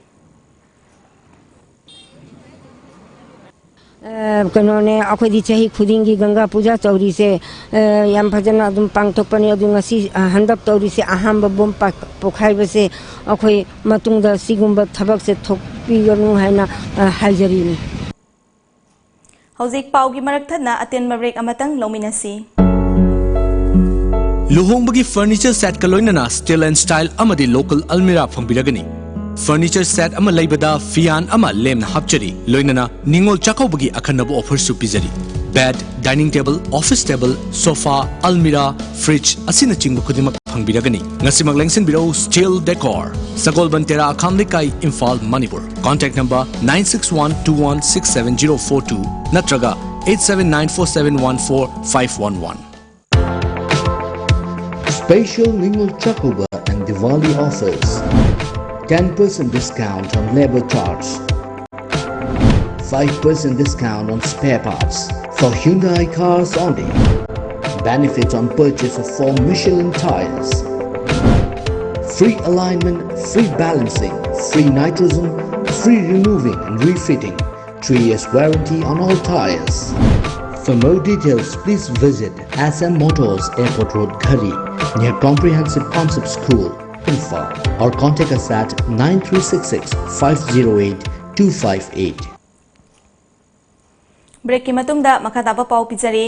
ꯑ, ꯀꯩꯅꯣꯅꯦ, ꯑꯩꯈꯣꯏꯗꯤ ꯆꯍꯤ ꯈꯨꯗꯤꯡꯒꯤ ꯒꯪꯒꯥ ꯄꯨꯖꯥ ꯇꯧꯔꯤꯁꯦ, ꯑ, ꯌꯥꯝ ꯐꯖꯅ ꯑꯗꯨꯝ ꯄꯥꯡꯊꯣꯛꯄꯅꯦ꯫ ꯑꯗꯨ ꯉꯁꯤ, ꯑ, ꯍꯟꯗꯛ ꯇꯧꯔꯤꯁꯦ ꯑꯍꯥꯟꯕ ꯕꯣꯝ ꯄꯥꯛ-, ꯄꯣꯈꯥꯏꯕꯁꯦ ꯑꯩꯈꯣꯏ ꯃꯇꯨꯡꯗ ꯁꯤꯒꯨꯝꯕ ꯊꯕꯛꯁꯦ ꯊꯣꯛꯄꯤꯒꯅꯨ ꯍꯥꯏꯅ, ꯑ, ꯍꯥꯏꯖꯔꯤꯅꯤ꯫ ꯍꯧꯖꯤꯛ ꯄꯥꯎꯒꯤ ꯃꯔꯛ ꯊꯠꯅ ꯑꯇꯦꯟꯕ ꯕ꯭ꯔꯦꯛ ꯑꯃꯇꯪ ꯂꯧꯃꯤꯟꯅꯁꯤ꯫ ꯂꯨꯍꯣꯡꯕꯒꯤ ꯐꯔꯅꯤꯆꯔ ꯁꯦꯠꯀ ꯂꯣꯏꯅꯅ ꯁ꯭ꯇꯤꯜ ꯑꯦꯟ ꯁ꯭ꯇꯥꯏꯜ ꯑꯃꯗꯤ ꯂꯣꯀꯦꯜ ꯑꯜꯃꯤꯔꯥ ꯐꯪꯕꯤꯔꯒꯅꯤ꯫ Furniture set ꯑꯃ ꯂꯩꯕꯗ ꯐꯤꯌꯥꯟ ꯑꯃ ꯂꯦꯝꯅ ꯍꯥꯞꯆꯔꯤ꯫ ꯂꯣꯏꯅꯅ ꯅꯤꯉꯣꯜ ꯆꯥꯛꯀꯧꯕꯒꯤ ꯑꯈꯟꯅꯕ offerꯁꯨ ꯄꯤꯖꯔꯤ꯫ Bed, dining table, office table, sofa, almirah, fridge ꯑꯁꯤꯅꯆꯤꯡꯕ ꯈꯨꯗꯤꯡꯃꯛ ꯐꯪꯕꯤꯔꯒꯅꯤ꯫ ꯉꯁꯤꯃꯛ ꯂꯦꯡꯁꯤꯟꯕꯤꯔꯛꯎ Steel Decor, ꯁꯒꯣꯜꯕꯟ ꯇꯦꯔꯥ, ꯑꯈꯥꯝ ꯂꯩꯀꯥꯏ, Imphal, Manipur. Contact number nine six one two one six seven zero four two ꯅꯠꯇ꯭ꯔꯒ eight seven nine four seven one four five one one꯫ Special Ningol Chakouba and Diwali offers. Ten percent discount on labor charge. Five percent discount on spare parts. For Hyundai cars only. Benefits on purchase of four Michelin tires. Free alignment, free balancing, free nitrogen, free removing and refitting. Three years warranty on all tires. For more details, please visit S M Motors, Airport Road, Ghari, near Comprehensive Concept School, Imphal, or contact us at nine three six six five zero eight two five eight. Breakꯀꯤ ꯃꯇꯨꯡꯗ ꯃꯈꯥ ꯇꯥꯕ ꯄꯥꯎ ꯄꯤꯖꯔꯤ꯫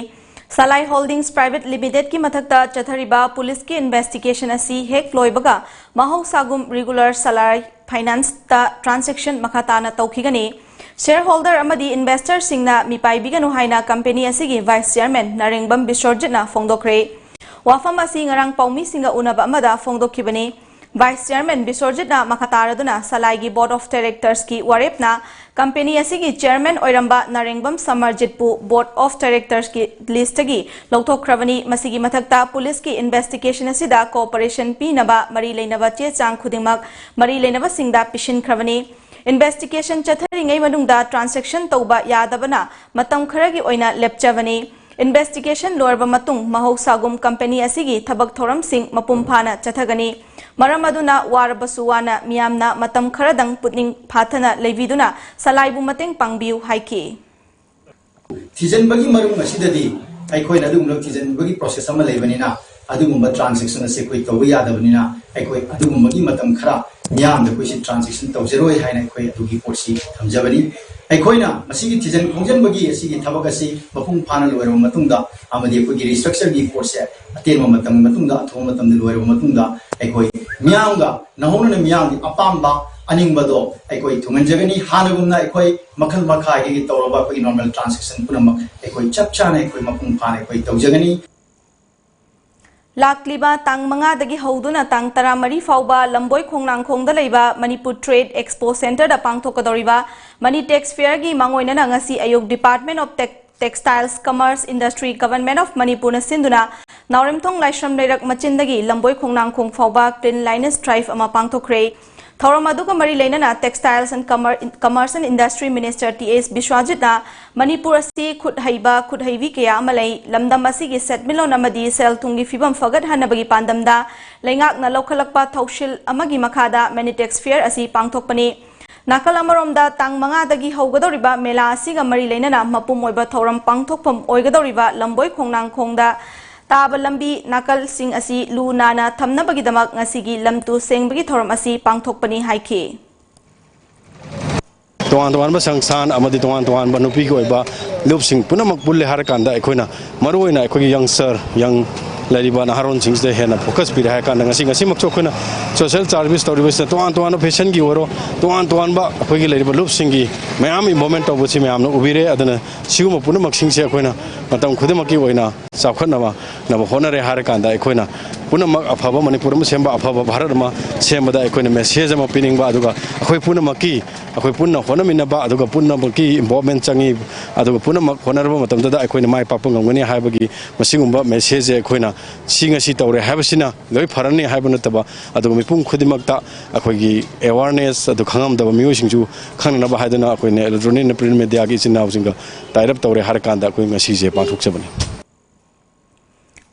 Salai Holdings Private Limitedꯀꯤ ꯃꯊꯛꯇ ꯆꯠꯊꯔꯤꯕ ꯄꯨꯂꯤꯁꯀꯤ investigation ꯑꯁꯤ ꯍꯦꯛ ꯂꯣꯏꯕꯒ ꯃꯍꯧꯁꯥꯒꯨꯝ regular Salai Financeꯇ transaction ꯃꯈꯥ ꯇꯥꯅ ꯇꯧꯈꯤꯒꯅꯤ꯫ Shareholder ꯑꯃꯗꯤ investorꯁꯤꯡꯅ ꯃꯤꯄꯥꯏꯕꯤꯒꯅꯨ ꯍꯥꯏꯅ company ꯑꯁꯤꯒꯤ Vice Chairman ꯅꯔꯦꯡꯕꯝ ꯕꯤꯁ꯭ꯋꯔꯖꯤꯠꯅ ꯐꯣꯡꯗꯣꯛꯈ꯭ꯔꯦ꯫ ꯋꯥꯐꯝ ꯑꯁꯤ ꯉꯔꯥꯡ ꯄꯥꯎꯃꯤꯁꯤꯡꯒ ꯎꯅꯕ ꯑꯃꯗ ꯐꯣꯡꯗꯣꯛꯈꯤꯕꯅꯤ꯫ Vice Chairman ꯕꯤꯁ꯭ꯋꯔꯖꯤꯠꯅ ꯃꯈꯥ ꯇꯥꯔꯗꯨꯅ Salaigꯤ Board of Directorsꯀꯤ ꯋꯥꯔꯦꯞꯅ company ꯑꯁꯤꯒꯤ chairman ꯑꯣꯏꯔꯝꯕ ꯅꯔꯦꯡꯕꯝ ꯁꯃꯔꯖꯤꯠꯄꯨ Board of Directorsꯀꯤ listꯇꯒꯤ ꯂꯧꯊꯣꯛꯈ꯭ꯔꯕꯅꯤ꯫ ꯃꯁꯤꯒꯤ ꯃꯊꯛꯇ ꯄꯨꯂꯤꯁꯀꯤ investigation ꯑꯁꯤꯗ cooperation ꯄꯤꯅꯕ ꯃꯔꯤ ꯂꯩꯅꯕ ꯆꯦ ꯆꯥꯡ ꯈꯨꯗꯤꯡꯃꯛ ꯃꯔꯤ ꯂꯩꯅꯕꯁꯤꯡꯗ ꯄꯤꯁꯤꯟꯈ꯭ꯔꯕꯅꯤ꯫ Investigation ꯆꯠꯊꯔꯤꯉꯩ ꯃꯅꯨꯡꯗ transaction ꯇꯧꯕ ꯌꯥꯗꯕꯅ ꯃꯇꯝ ꯈꯔꯒꯤ ꯑꯣꯏꯅ ꯂꯦꯞꯆꯕꯅꯤ꯫ Investigation ꯂꯣꯏꯔꯕ ꯃꯇꯨꯡ ꯃꯍꯧꯁꯥꯒꯨꯝ company ꯑꯁꯤꯒꯤ ꯊꯕꯛ ꯊꯧꯔꯝꯁꯤꯡ ꯃꯄꯨꯡ ꯐꯥꯅ ꯆꯠꯊꯒꯅꯤ꯫ ꯃꯔꯝ ꯑꯗꯨꯅ ꯋꯥꯔꯕꯁꯨ ꯋꯥꯅ ꯃꯤꯌꯥꯝꯅ ꯃꯇꯝ ꯈꯔꯗꯪ ꯄꯨꯛꯅꯤꯡ ꯐꯥꯊꯅ ꯂꯩꯕꯤꯗꯨꯅ ꯁꯂꯥꯏꯕꯨ ꯃꯇꯦꯡ ꯄꯥꯡꯕꯤꯌꯨ ꯍꯥꯏꯈꯤ꯫ ꯊꯤꯖꯤꯟꯕꯒꯤ ꯃꯔꯝ ꯑꯁꯤꯗꯗꯤ ꯑꯩꯈꯣꯏꯅ ꯑꯗꯨꯒꯨꯝꯂꯕ ꯊꯤꯖꯤꯟꯕꯒꯤ process ꯑꯃ ꯂꯩꯕꯅꯤꯅ ꯑꯗꯨꯒꯨꯝꯕ transaction ꯑꯁꯤ ꯑꯩꯈꯣꯏ ꯇꯧꯕ ꯌꯥꯗꯕꯅꯤꯅ ꯑꯩꯈꯣꯏ ꯑꯗꯨꯒꯨꯝꯕꯒꯤ ꯃꯇꯝ ꯈꯔ ꯃꯤꯌꯥꯝꯗ ꯑꯩꯈꯣꯏꯁꯤ transaction ꯇꯧꯖꯔꯣꯏ ꯍꯥꯏꯅ ꯑꯩꯈꯣꯏ ꯑꯗꯨꯒꯤ ꯄꯣꯠꯁꯤ ꯊꯝꯖꯕꯅꯤ꯫ ꯑꯩꯈꯣꯏꯅ ꯃꯁꯤꯒꯤ ꯊꯤꯖꯤꯟ ꯈꯣꯝꯖꯤꯟꯕꯒꯤ ꯑꯁꯤꯒꯤ ꯊꯕꯛ ꯑꯁꯤ ꯃꯄꯨꯡ ꯐꯥꯅ ꯂꯣꯏꯔꯕ ꯃꯇꯨꯡꯗ ꯑꯃꯗꯤ ꯑꯩꯈꯣꯏꯒꯤ restructureꯒꯤ ꯄꯣꯠꯁꯦ ꯑꯇꯦꯟꯕ ꯃꯇꯝꯒꯤ ꯃꯇꯨꯡꯗ ꯑꯊꯨꯕ ꯃꯇꯝꯗ ꯂꯣꯏꯔꯕ ꯃꯇꯨꯡꯗ ꯑꯩꯈꯣꯏ ꯃꯤꯌꯥꯝꯒ ꯅꯧꯍꯧꯅꯅ ꯃꯤꯌꯥꯝꯒꯤ ꯑꯄꯥꯝꯕ ꯑꯅꯤꯡꯕꯗꯣ ꯑꯩꯈꯣꯏ ꯊꯨꯡꯍꯟꯖꯒꯅꯤ꯫ ꯍꯥꯟꯅꯒꯨꯝꯅ ꯑꯩꯈꯣꯏ ꯃꯈꯜ ꯃꯈꯥꯒꯤ ꯇꯧꯔꯕ ꯑꯩꯈꯣꯏꯒꯤ normal transaction ꯄꯨꯝꯅꯃꯛ ꯑꯩꯈꯣꯏ ꯆꯞ ꯆꯥꯅ ꯑꯩꯈꯣꯏ ꯃꯄꯨꯡ ꯐꯥꯅ ꯑꯩꯈꯣꯏ ꯇꯧꯖꯒꯅꯤ꯫ ꯂꯥꯛꯂꯤꯕ ꯇꯥꯡ ꯃꯉꯥꯗꯒꯤ ꯍꯧꯗꯨꯅ ꯇꯥꯡ ꯇꯔꯥꯃꯔꯤ ꯐꯥꯎꯕ ꯂꯝꯕꯣꯏ ꯈꯣꯡꯅꯥꯡꯈꯣꯡꯗ ꯂꯩꯕ Manipur Trade Expo Centreꯗ ꯄꯥꯡꯊꯣꯛꯀꯗꯧꯔꯤꯕ Money Tax Fairꯒꯤ ꯃꯥꯡꯑꯣꯏꯅꯅ ꯉꯁꯤ ꯑꯌꯨꯛ Department of Tech-, Textiles, Commerce, Industry, Government of Manipurꯅ ꯁꯤꯟꯗꯨꯅ ꯅꯥꯎꯔꯦꯝꯊꯣꯡ ꯂꯥꯏꯁ꯭ꯔꯝ ꯂꯩꯔꯛ ꯃꯆꯤꯟꯗꯒꯤ ꯂꯝꯕꯣꯏ ꯈꯣꯡꯅꯥꯡꯈꯣꯡ ꯐꯥꯎꯕ cleanliness drive ꯑꯃ ꯄꯥꯡꯊꯣꯛꯈ꯭ꯔꯦ꯫ ꯊꯧꯔꯝ ꯑꯗꯨꯒ ꯃꯔꯤ ꯂꯩꯅꯅ Textiles and Commer-, Commerce and Industry Minister T S ꯕꯤꯁ꯭ꯋꯥꯖꯤꯠꯅ ꯃꯅꯤꯄꯨꯔ ꯑꯁꯤ ꯈꯨꯠ ꯍꯩꯕ, ꯈꯨꯠ ꯍꯩꯕꯤ ꯀꯌꯥ ꯑꯃ ꯂꯩ, ꯂꯝꯗꯝ ꯑꯁꯤꯒꯤ ꯁꯦꯟꯃꯤꯠꯂꯣꯟ ꯑꯃꯗꯤ ꯁꯦꯜ ꯊꯨꯝꯒꯤ ꯐꯤꯕꯝ ꯐꯒꯠꯍꯟꯅꯕꯒꯤ ꯄꯥꯟꯗꯝꯗ ꯂꯩꯉꯥꯛꯅ ꯂꯧꯈꯠꯂꯛꯄ ꯊꯧꯁꯤꯜ ꯑꯃꯒꯤ ꯃꯈꯥꯗ Money Tax Fair ꯑꯁꯤ ꯄꯥꯡꯊꯣꯛꯄꯅꯤ꯫ ꯅꯥꯀꯜ ꯑꯃꯔꯣꯝꯗ, ꯇꯥꯡ ꯃꯉꯥꯗꯒꯤ ꯍꯧꯒꯗꯧꯔꯤꯕ ꯃꯦꯂꯥ ꯑꯁꯤꯒ ꯃꯔꯤ ꯂꯩꯅꯅ ꯃꯄꯨꯝ ꯑꯣꯏꯕ ꯊꯧꯔꯝ ꯄꯥꯡꯊꯣꯛꯐꯝ ꯑꯣꯏꯒꯗꯧꯔꯤꯕ ꯂꯝꯕꯣꯏ ꯈꯣꯡꯅꯥꯡꯈꯣꯡꯗ ꯇꯥꯕ ꯂꯝꯕꯤ ꯅꯥꯀꯜꯁꯤꯡ ꯑꯁꯤ ꯂꯨ ꯅꯥꯟꯅ ꯊꯝꯅꯕꯒꯤꯗꯃꯛ ꯉꯁꯤꯒꯤ ꯂꯝ ꯇꯨ ꯁꯦꯡꯕꯒꯤ ꯊꯧꯔꯝ ꯑꯁꯤ ꯄꯥꯡꯊꯣꯛꯄꯅꯤ ꯍꯥꯏꯈꯤ꯫ ꯇꯣꯉꯥꯟ ꯇꯣꯉꯥꯟꯕ ꯁꯪꯁꯊꯥꯟ ꯑꯃꯗꯤ ꯇꯣꯉꯥꯟ ꯇꯣꯉꯥꯟꯕ ꯅꯨꯄꯤꯒꯤ ꯑꯣꯏꯕ ꯂꯨꯞꯁꯤꯡ ꯄꯨꯝꯅꯃꯛ ꯄꯨꯜꯂꯦ ꯍꯥꯏꯔꯀꯥꯟꯗ ꯑꯩꯈꯣꯏꯅ ꯃꯔꯨꯑꯣꯏꯅ ꯑꯩꯈꯣꯏꯒꯤ youngster, young ꯂꯩꯔꯤꯕ ꯅꯍꯥꯔꯣꯟꯁꯤꯡꯁꯤꯗ ꯍꯦꯟꯅ focus ꯄꯤꯔꯦ ꯍꯥꯏꯔꯀꯥꯟꯗ ꯉꯁꯤ, ꯉꯁꯤꯃꯛꯁꯨ ꯑꯩꯈꯣꯏꯅ social service ꯇꯧꯔꯤꯕꯁꯤꯅ ꯇꯣꯉꯥꯟ ꯇꯣꯉꯥꯟꯕ fashionꯒꯤ ꯑꯣꯏꯔꯣ, ꯇꯣꯉꯥꯟ ꯇꯣꯉꯥꯟꯕ ꯑꯩꯈꯣꯏꯒꯤ ꯂꯩꯔꯤꯕ ꯂꯨꯞꯁꯤꯡꯒꯤ ꯃꯌꯥꯝ involvement ꯇꯧꯕꯁꯤ ꯃꯌꯥꯝꯅ ꯎꯕꯤꯔꯦ꯫ ꯑꯗꯨꯅ ꯁꯤꯒꯨꯝꯕ ꯄꯨꯝꯅꯃꯛꯁꯤꯡꯁꯦ ꯑꯩꯈꯣꯏꯅ ꯃꯇꯝ ꯈꯨꯗꯤꯡꯃꯛꯀꯤ ꯑꯣꯏꯅ ꯆꯥꯎꯈꯠꯅꯕ ꯅꯕ ꯍꯣꯠꯅꯔꯦ ꯍꯥꯏꯔꯀꯥꯟꯗ ꯑꯩꯈꯣꯏꯅ ꯄꯨꯝꯅꯃꯛ ꯑꯐꯕ ꯃꯅꯤꯄꯨꯔ ꯑꯃ ꯁꯦꯝꯕ, ꯑꯐꯕ ꯚꯥꯔꯠ ꯑꯃ ꯁꯦꯝꯕꯗ ꯑꯩꯈꯣꯏꯅ message ꯑꯃ ꯄꯤꯅꯤꯡꯕ, ꯑꯗꯨꯒ ꯑꯩꯈꯣꯏ ꯄꯨꯝꯅꯃꯛꯀꯤ, ꯑꯩꯈꯣꯏ ꯄꯨꯟꯅ ꯍꯣꯠꯅꯃꯤꯟꯅꯕ, ꯑꯗꯨꯒ ꯄꯨꯝꯅꯃꯛꯀꯤ involvement ꯆꯪꯉꯤ, ꯑꯗꯨꯒ ꯄꯨꯝꯅꯃꯛ ꯍꯣꯠꯅꯔꯕ ꯃꯇꯝꯗꯗ ꯑꯩꯈꯣꯏꯅ ꯃꯥꯏ ꯄꯥꯛꯄ ꯉꯝꯒꯅꯤ ꯍꯥꯏꯕꯒꯤ ꯃꯁꯤꯒꯨꯝꯕ messageꯁꯦ ꯑꯩꯈꯣꯏꯅ ꯁꯤ ꯉꯁꯤ ꯇꯧꯔꯦ ꯍꯥꯏꯕꯁꯤꯅ ꯂꯣꯏ ꯐꯔꯅꯤ ꯍꯥꯏꯕ ꯅꯠꯇꯕ, ꯑꯗꯨꯒ ꯃꯤꯄꯨꯝ ꯈꯨꯗꯤꯡꯃꯛꯇ ꯑꯩꯈꯣꯏꯒꯤ awareness ꯑꯗꯨ ꯈꯪꯉꯝꯗꯕ ꯃꯤꯑꯣꯏꯁꯤꯡꯁꯨ ꯈꯪꯅꯅꯕ ꯍꯥꯏꯗꯨꯅ ꯑꯩꯈꯣꯏꯅ electronic and print mediaꯒꯤ ꯏꯆꯤꯟ ꯏꯅꯥꯎꯁꯤꯡꯒ tie up ꯇꯧꯔꯦ ꯍꯥꯏꯔꯀꯥꯟꯗ ꯑꯩꯈꯣꯏ ꯉꯁꯤꯁꯦ ꯄꯥꯡꯊꯣꯛꯆꯕꯅꯤ꯫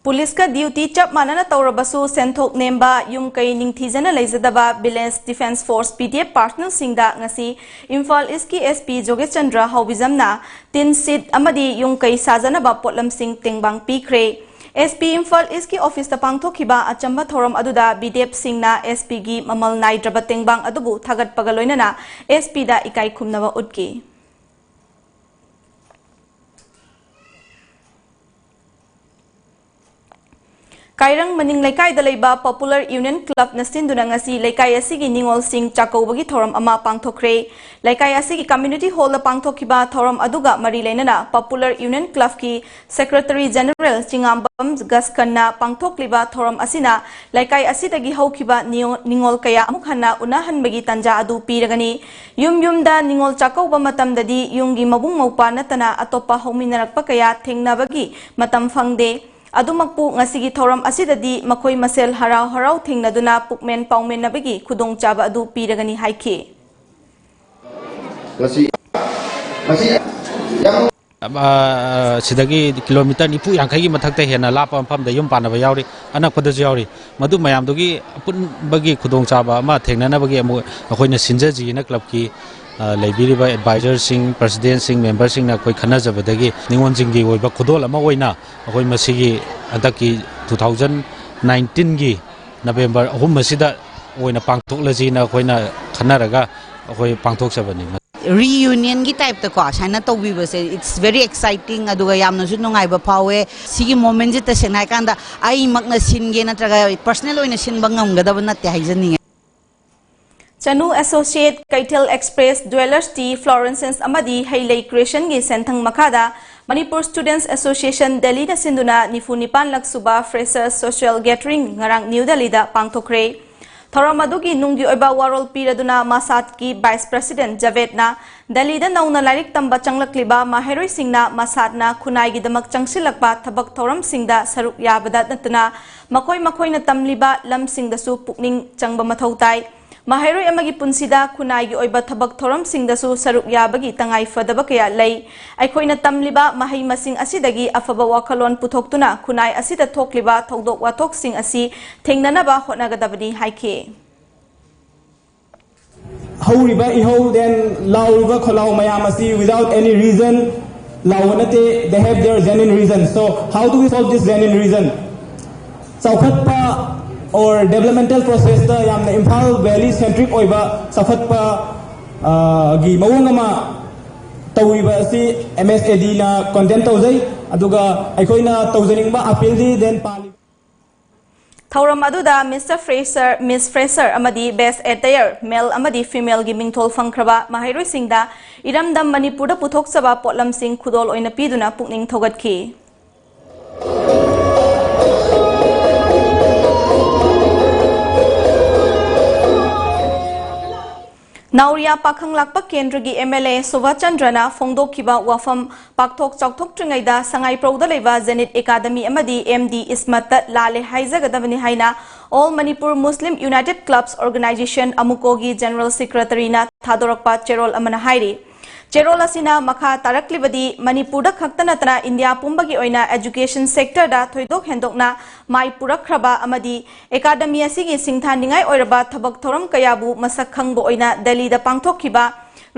ꯄꯨꯂꯤꯁꯀ duty ꯆꯞ ꯃꯥꯟꯅꯅ ꯇꯧꯔꯕꯁꯨ ꯁꯦꯟꯊꯣꯛ ꯅꯦꯝꯕ, ꯌꯨꯝ ꯀꯩ ꯅꯤꯡꯊꯤꯖꯅ ꯂꯩꯖꯗꯕ Village Defence Force, V D F, personnelꯁꯤꯡꯗ ꯉꯁꯤ Imphal Eastꯀꯤ S P ꯖꯣꯒꯦꯁ Chandra ꯍꯥꯎꯕꯤꯖꯝꯅ tin sheet ꯑꯃꯗꯤ ꯌꯨꯝ ꯀꯩ ꯁꯥꯖꯅꯕ ꯄꯣꯠꯂꯝꯁꯤꯡ ꯇꯦꯡꯕꯥꯡ ꯄꯤꯈ꯭ꯔꯦ꯫ S P ꯏꯝꯐꯥꯜ Eastꯀꯤ officeꯇ ꯄꯥꯡꯊꯣꯛꯈꯤꯕ ꯑꯆꯝꯕ ꯊꯧꯔꯝ ꯑꯗꯨꯗ V D Fꯁꯤꯡꯅ S Pꯒꯤ ꯃꯃꯜ ꯅꯥꯏꯗ꯭ꯔꯕ ꯇꯦꯡꯕꯥꯡ ꯑꯗꯨꯕꯨ ꯊꯥꯒꯠꯄꯒ ꯂꯣꯏꯅꯅ S Pꯗ ꯏꯀꯥꯏ ꯈꯨꯝꯅꯕ ꯎꯠꯈꯤ꯫ ꯀꯥꯏꯔꯪ ꯃꯅꯤꯡ ꯂꯩꯀꯥꯏꯗ ꯂꯩꯕ Popular Union Clubꯅ ꯁꯤꯟꯗꯨꯅ ꯉꯁꯤ ꯂꯩꯀꯥꯏ ꯑꯁꯤꯒꯤ ꯅꯤꯉꯣꯜꯁꯤꯡ ꯆꯥꯛꯀꯧꯕꯒꯤ ꯊꯧꯔꯝ ꯑꯃ ꯄꯥꯡꯊꯣꯛꯈ꯭ꯔꯦ꯫ ꯂꯩꯀꯥꯏ ꯑꯁꯤꯒꯤ Community Hallꯗ ꯄꯥꯡꯊꯣꯛꯈꯤꯕ ꯊꯧꯔꯝ ꯑꯗꯨꯒ ꯃꯔꯤ ꯂꯩꯅꯅ Popular Union Clubꯀꯤ Secretary General Chingangbam ꯒꯁꯀꯟꯅ ꯄꯥꯡꯊꯣꯛꯂꯤꯕ ꯊꯧꯔꯝ ꯑꯁꯤꯅ ꯂꯩꯀꯥꯏ ꯑꯁꯤꯗꯒꯤ ꯍꯧꯈꯤꯕ ꯅꯤꯌꯣ-, ꯅꯤꯉꯣꯜ ꯀꯌꯥ ꯑꯃꯨꯛ ꯍꯟꯅ ꯎꯅꯍꯟꯕꯒꯤ ꯇꯥꯟꯖꯥ ꯑꯗꯨ ꯄꯤꯔꯒꯅꯤ꯫ ꯌꯨꯝ ꯌꯨꯝꯗ ꯅꯤꯉꯣꯜ ꯆꯥꯛꯀꯧꯕ ꯃꯇꯝꯗꯗꯤ ꯌꯨꯝꯒꯤ ꯃꯕꯨꯡ ꯃꯧꯄ꯭ꯋꯥ ꯅꯠꯇꯅ ꯑꯇꯣꯞꯄ ꯍꯧꯃꯤꯟꯅꯔꯛꯄ ꯀꯌꯥ ꯊꯦꯡꯅꯕꯒꯤ ꯃꯇꯝ ꯐꯪꯗꯦ꯫ ꯑꯗꯨꯃꯛꯄꯨ ꯉꯁꯤꯒꯤ ꯊꯧꯔꯝ ꯑꯁꯤꯗꯗꯤ ꯃꯈꯣꯏ ꯃꯁꯦꯜ ꯍꯔꯥꯎ ꯍꯔꯥꯎ ꯊꯦꯡꯅꯗꯨꯅ ꯄꯨꯛꯃꯦꯟ ꯄꯥꯎꯃꯦꯟꯅꯕꯒꯤ ꯈꯨꯗꯣꯡꯆꯥꯕ ꯑꯗꯨ ꯄꯤꯔꯒꯅꯤ ꯍꯥꯏꯈꯤ꯫ ꯉꯁꯤ, ꯉꯁꯤ ꯌꯥꯝ ꯑ, ꯁꯤꯗꯒꯤ ꯀꯤꯂꯣꯃꯤꯇꯔ ꯅꯤꯐꯨ ꯌꯥꯡꯈꯩꯒꯤ ꯃꯊꯛꯇ ꯍꯦꯟꯅ ꯂꯥꯞꯄ ꯃꯐꯝꯗ ꯌꯨꯝ ꯄꯥꯟꯅꯕ ꯌꯥꯎꯔꯤ, ꯑꯅꯛꯄꯗꯁꯨ ꯌꯥꯎꯔꯤ꯫ ꯃꯗꯨ ꯃꯌꯥꯝꯗꯨꯒꯤ ꯑꯄꯨꯟꯕꯒꯤ ꯈꯨꯗꯣꯡꯆꯥꯕ ꯑꯃ ꯊꯦꯡꯅꯅꯕꯒꯤ ꯑꯃꯨꯛ ꯑꯩꯈꯣꯏꯅ ꯁꯤꯟꯖꯁꯤꯅ clubꯀꯤ, ꯑ, ꯂꯩꯕꯤꯔꯤꯕ advisorꯁꯤꯡ, presidentꯁꯤꯡ, memberꯁꯤꯡꯅ ꯑꯩꯈꯣꯏ ꯈꯟꯅꯖꯕꯗꯒꯤ ꯅꯤꯉꯣꯜꯁꯤꯡꯒꯤ ꯑꯣꯏꯕ ꯈꯨꯗꯣꯜ ꯑꯃ ꯑꯣꯏꯅ ꯑꯩꯈꯣꯏ ꯃꯁꯤꯒꯤ ꯍꯟꯗꯛꯀꯤ two thousand nineteenꯒꯤ November ꯑꯍꯨꯝ ꯑꯁꯤꯗ ꯑꯣꯏꯅ ꯄꯥꯡꯊꯣꯛꯂꯁꯤꯅ ꯑꯩꯈꯣꯏꯅ ꯈꯟꯅꯔꯒ ꯑꯩꯈꯣꯏ ꯄꯥꯡꯊꯣꯛꯆꯕꯅꯤ꯫ Reunionꯒꯤ typeꯇꯀꯣ ꯁꯨꯃꯥꯏꯅ ꯇꯧꯕꯤꯕꯁꯦ, it's very exciting, ꯑꯗꯨꯒ ꯌꯥꯝꯅꯁꯨ ꯅꯨꯡꯉꯥꯏꯕ ꯐꯥꯎꯋꯦ꯫ ꯁꯤꯒꯤ momentꯁꯦ ꯇꯁꯦꯡꯅ ꯍꯥꯏꯀꯥꯟꯗ ꯑꯩꯃꯛꯅ ꯁꯤꯟꯒꯦ ꯅꯠꯇ꯭ꯔꯒ personal ꯑꯣꯏꯅ ꯁꯤꯟꯕ ꯉꯝꯒꯗꯕ ꯅꯠꯇꯦ ꯍꯥꯏꯖꯅꯤꯡꯉꯦ꯫ ꯆꯅꯨ Associate, ꯀꯩꯊꯦꯜ Express, Jewellers T, Florence's ꯑꯃꯗꯤ ꯍꯩꯂꯩ Creationꯒꯤ ꯁꯦꯟꯊꯪ ꯃꯈꯥꯗ Manipur Students Association Delhiꯅ ꯁꯤꯟꯗꯨꯅ ꯅꯤꯐꯨ ꯅꯤꯄꯥꯟ ꯂꯛ ꯁꯨꯕ Freshers Social Gathering ꯉꯔꯥꯡ ꯅ꯭ꯌꯨ ꯗꯦꯜꯂꯤꯗ ꯄꯥꯡꯊꯣꯛꯈ꯭ꯔꯦ꯫ ꯊꯧꯔꯝ ꯑꯗꯨꯒꯤ ꯅꯨꯡꯒꯤ ꯑꯣꯏꯕ ꯋꯥꯔꯣꯜ ꯄꯤꯔꯗꯨꯅ ꯃꯁꯥꯠꯀꯤ Vice President ꯖꯥꯚꯦꯗꯅ ꯗꯦꯜꯂꯤꯗ ꯅꯧꯅ ꯂꯥꯏꯔꯤꯛ ꯇꯝꯕ ꯆꯪꯂꯛꯂꯤꯕ ꯃꯍꯩꯔꯣꯏꯁꯤꯡꯅ ꯃꯁꯥꯠꯅ ꯈꯨꯟꯅꯥꯏꯒꯤꯗꯃꯛ ꯆꯪꯁꯤꯜꯂꯛꯄ ꯊꯕꯛ ꯊꯧꯔꯝꯁꯤꯡꯗ ꯁꯔꯨꯛ ꯌꯥꯕꯗ ꯅꯠꯇꯅ ꯃꯈꯣꯏ ꯃꯈꯣꯏꯅ ꯇꯝꯂꯤꯕ ꯂꯝꯁꯤꯡꯗꯁꯨ ꯄꯨꯛꯅꯤꯡ ꯆꯪꯕ ꯃꯊꯧ ꯇꯥꯏ꯫ ꯃꯍꯩꯔꯣꯏ ꯑꯃꯒꯤ ꯄꯨꯟꯁꯤꯗ ꯈꯨꯟꯅꯥꯏꯒꯤ ꯑꯣꯏꯕ ꯊꯕꯛ ꯊꯧꯔꯝꯁꯤꯡꯗꯁꯨ ꯁꯔꯨꯛ ꯌꯥꯕꯒꯤ ꯇꯉꯥꯏ ꯐꯗꯕ ꯀꯌꯥ ꯂꯩ꯫ ꯑꯩꯈꯣꯏꯅ ꯇꯝꯂꯤꯕ ꯃꯍꯩ ꯃꯁꯤꯡ ꯑꯁꯤꯗꯒꯤ ꯑꯐꯕ ꯋꯥꯈꯜꯂꯣꯟ ꯄꯨꯊꯣꯛꯇꯨꯅ ꯈꯨꯟꯅꯥꯏ ꯑꯁꯤꯗ ꯊꯣꯛꯂꯤꯕ ꯊꯧꯗꯣꯛ ꯋꯥꯊꯣꯛꯁꯤꯡ ꯑꯁꯤ ꯊꯦꯡꯅꯅꯕ ꯍꯣꯠꯅꯒꯗꯕꯅꯤ ꯍꯥꯏꯈꯤ꯫ ꯍꯧꯔꯤꯕ ꯏꯍꯧ, then ꯂꯥꯎꯔꯤꯕ ꯈꯣꯜꯂꯥꯎ ꯃꯌꯥꯝ ꯑꯁꯤ without any reason ꯂꯥꯎꯕ ꯅꯠꯇꯦ, they have their genuine reason. So how do we solve this genuine reason? ꯆꯥꯎꯈꯠꯄ or developmental processꯇ ꯌꯥꯝꯅ ꯏꯝꯐꯥꯜ valley centric ꯑꯣꯏꯕ ꯆꯥꯎꯈꯠꯄ, ꯑ, ꯒꯤ ꯃꯑꯣꯡ ꯑꯃ ꯇꯧꯔꯤꯕ ꯑꯁꯤ MSADꯅ condemn ꯇꯧꯖꯩ꯫ ꯑꯗꯨꯒ ꯑꯩꯈꯣꯏꯅ ꯇꯧꯖꯅꯤꯡꯕ appealꯗꯤ then ꯄꯥꯜꯂꯤꯕ ꯊꯧꯔꯝ ꯑꯗꯨꯗ Mister Fresher, Miss Fresher ꯑꯃꯗꯤ Best Attire, Male ꯑꯃꯗꯤ Femaleꯒꯤ ꯃꯤꯡꯊꯣꯜ ꯐꯪꯈ꯭ꯔꯕ ꯃꯍꯩꯔꯣꯏꯁꯤꯡꯗ ꯏꯔꯝꯗꯝ ꯃꯅꯤꯄꯨꯔꯗ ꯄꯨꯊꯣꯛꯆꯕ ꯄꯣꯠꯂꯝꯁꯤꯡ ꯈꯨꯗꯣꯜ ꯑꯣꯏꯅ ꯄꯤꯗꯨꯅ ꯄꯨꯛꯅꯤꯡ ꯊꯧꯒꯠꯈꯤ꯫ ꯅꯥꯎꯔꯤꯌꯥ ꯄꯥꯈꯪ ꯂꯥꯛꯄ ꯀꯦꯟꯗ꯭ꯔꯒꯤ MLA ꯁꯨꯚꯥꯁ ꯆꯟꯗ꯭ꯔꯅ ꯐꯣꯡꯗꯣꯛꯈꯤꯕ ꯋꯥꯐꯝ ꯄꯥꯛꯊꯣꯛ ꯆꯥꯎꯊꯣꯛꯇ꯭ꯔꯤꯉꯩꯗ ꯁꯉꯥꯏꯄ꯭ꯔꯧꯗ ꯂꯩꯕ ꯖꯦꯅꯤꯠ ꯑꯦꯀꯥꯗꯃꯤ ꯑꯃꯗꯤ MD ꯏꯁꯃꯠꯇ ꯂꯥꯜꯂꯦ ꯍꯥꯏꯖꯒꯗꯕꯅꯤ ꯍꯥꯏꯅ All Manipur Muslim United Clubs Organization, ꯑꯃꯨꯀꯣꯒꯤ General Secretaryꯅ ꯊꯥꯗꯣꯔꯛꯄ ꯆꯦꯔꯣꯜ ꯑꯃꯅ ꯍꯥꯏꯔꯤ꯫ ꯆꯦꯔꯣꯜ ꯑꯁꯤꯅ ꯃꯈꯥ ꯇꯥꯔꯛꯂꯤꯕꯗꯤ ꯃꯅꯤꯄꯨꯔꯗ ꯈꯛꯇ ꯅꯠꯇꯅ ꯏꯟꯗꯤꯌꯥ ꯄꯨꯝꯕꯒꯤ ꯑꯣꯏꯅ education sectorꯗ ꯊꯣꯏꯗꯣꯛ ꯍꯦꯟꯗꯣꯛꯅ ꯃꯥꯏ ꯄꯨꯔꯛꯈ꯭ꯔꯕ ꯑꯃꯗꯤ ꯑꯦꯀꯥꯗꯃꯤ ꯑꯁꯤꯒꯤ ꯁꯤꯡꯊꯥꯅꯤꯡꯉꯥꯏ ꯑꯣꯏꯔꯕ ꯊꯕꯛ ꯊꯧꯔꯝ ꯀꯌꯥꯕꯨ ꯃꯁꯛ ꯈꯪꯕ ꯑꯣꯏꯅ ꯗꯦꯜꯂꯤꯗ ꯄꯥꯡꯊꯣꯛꯈꯤꯕ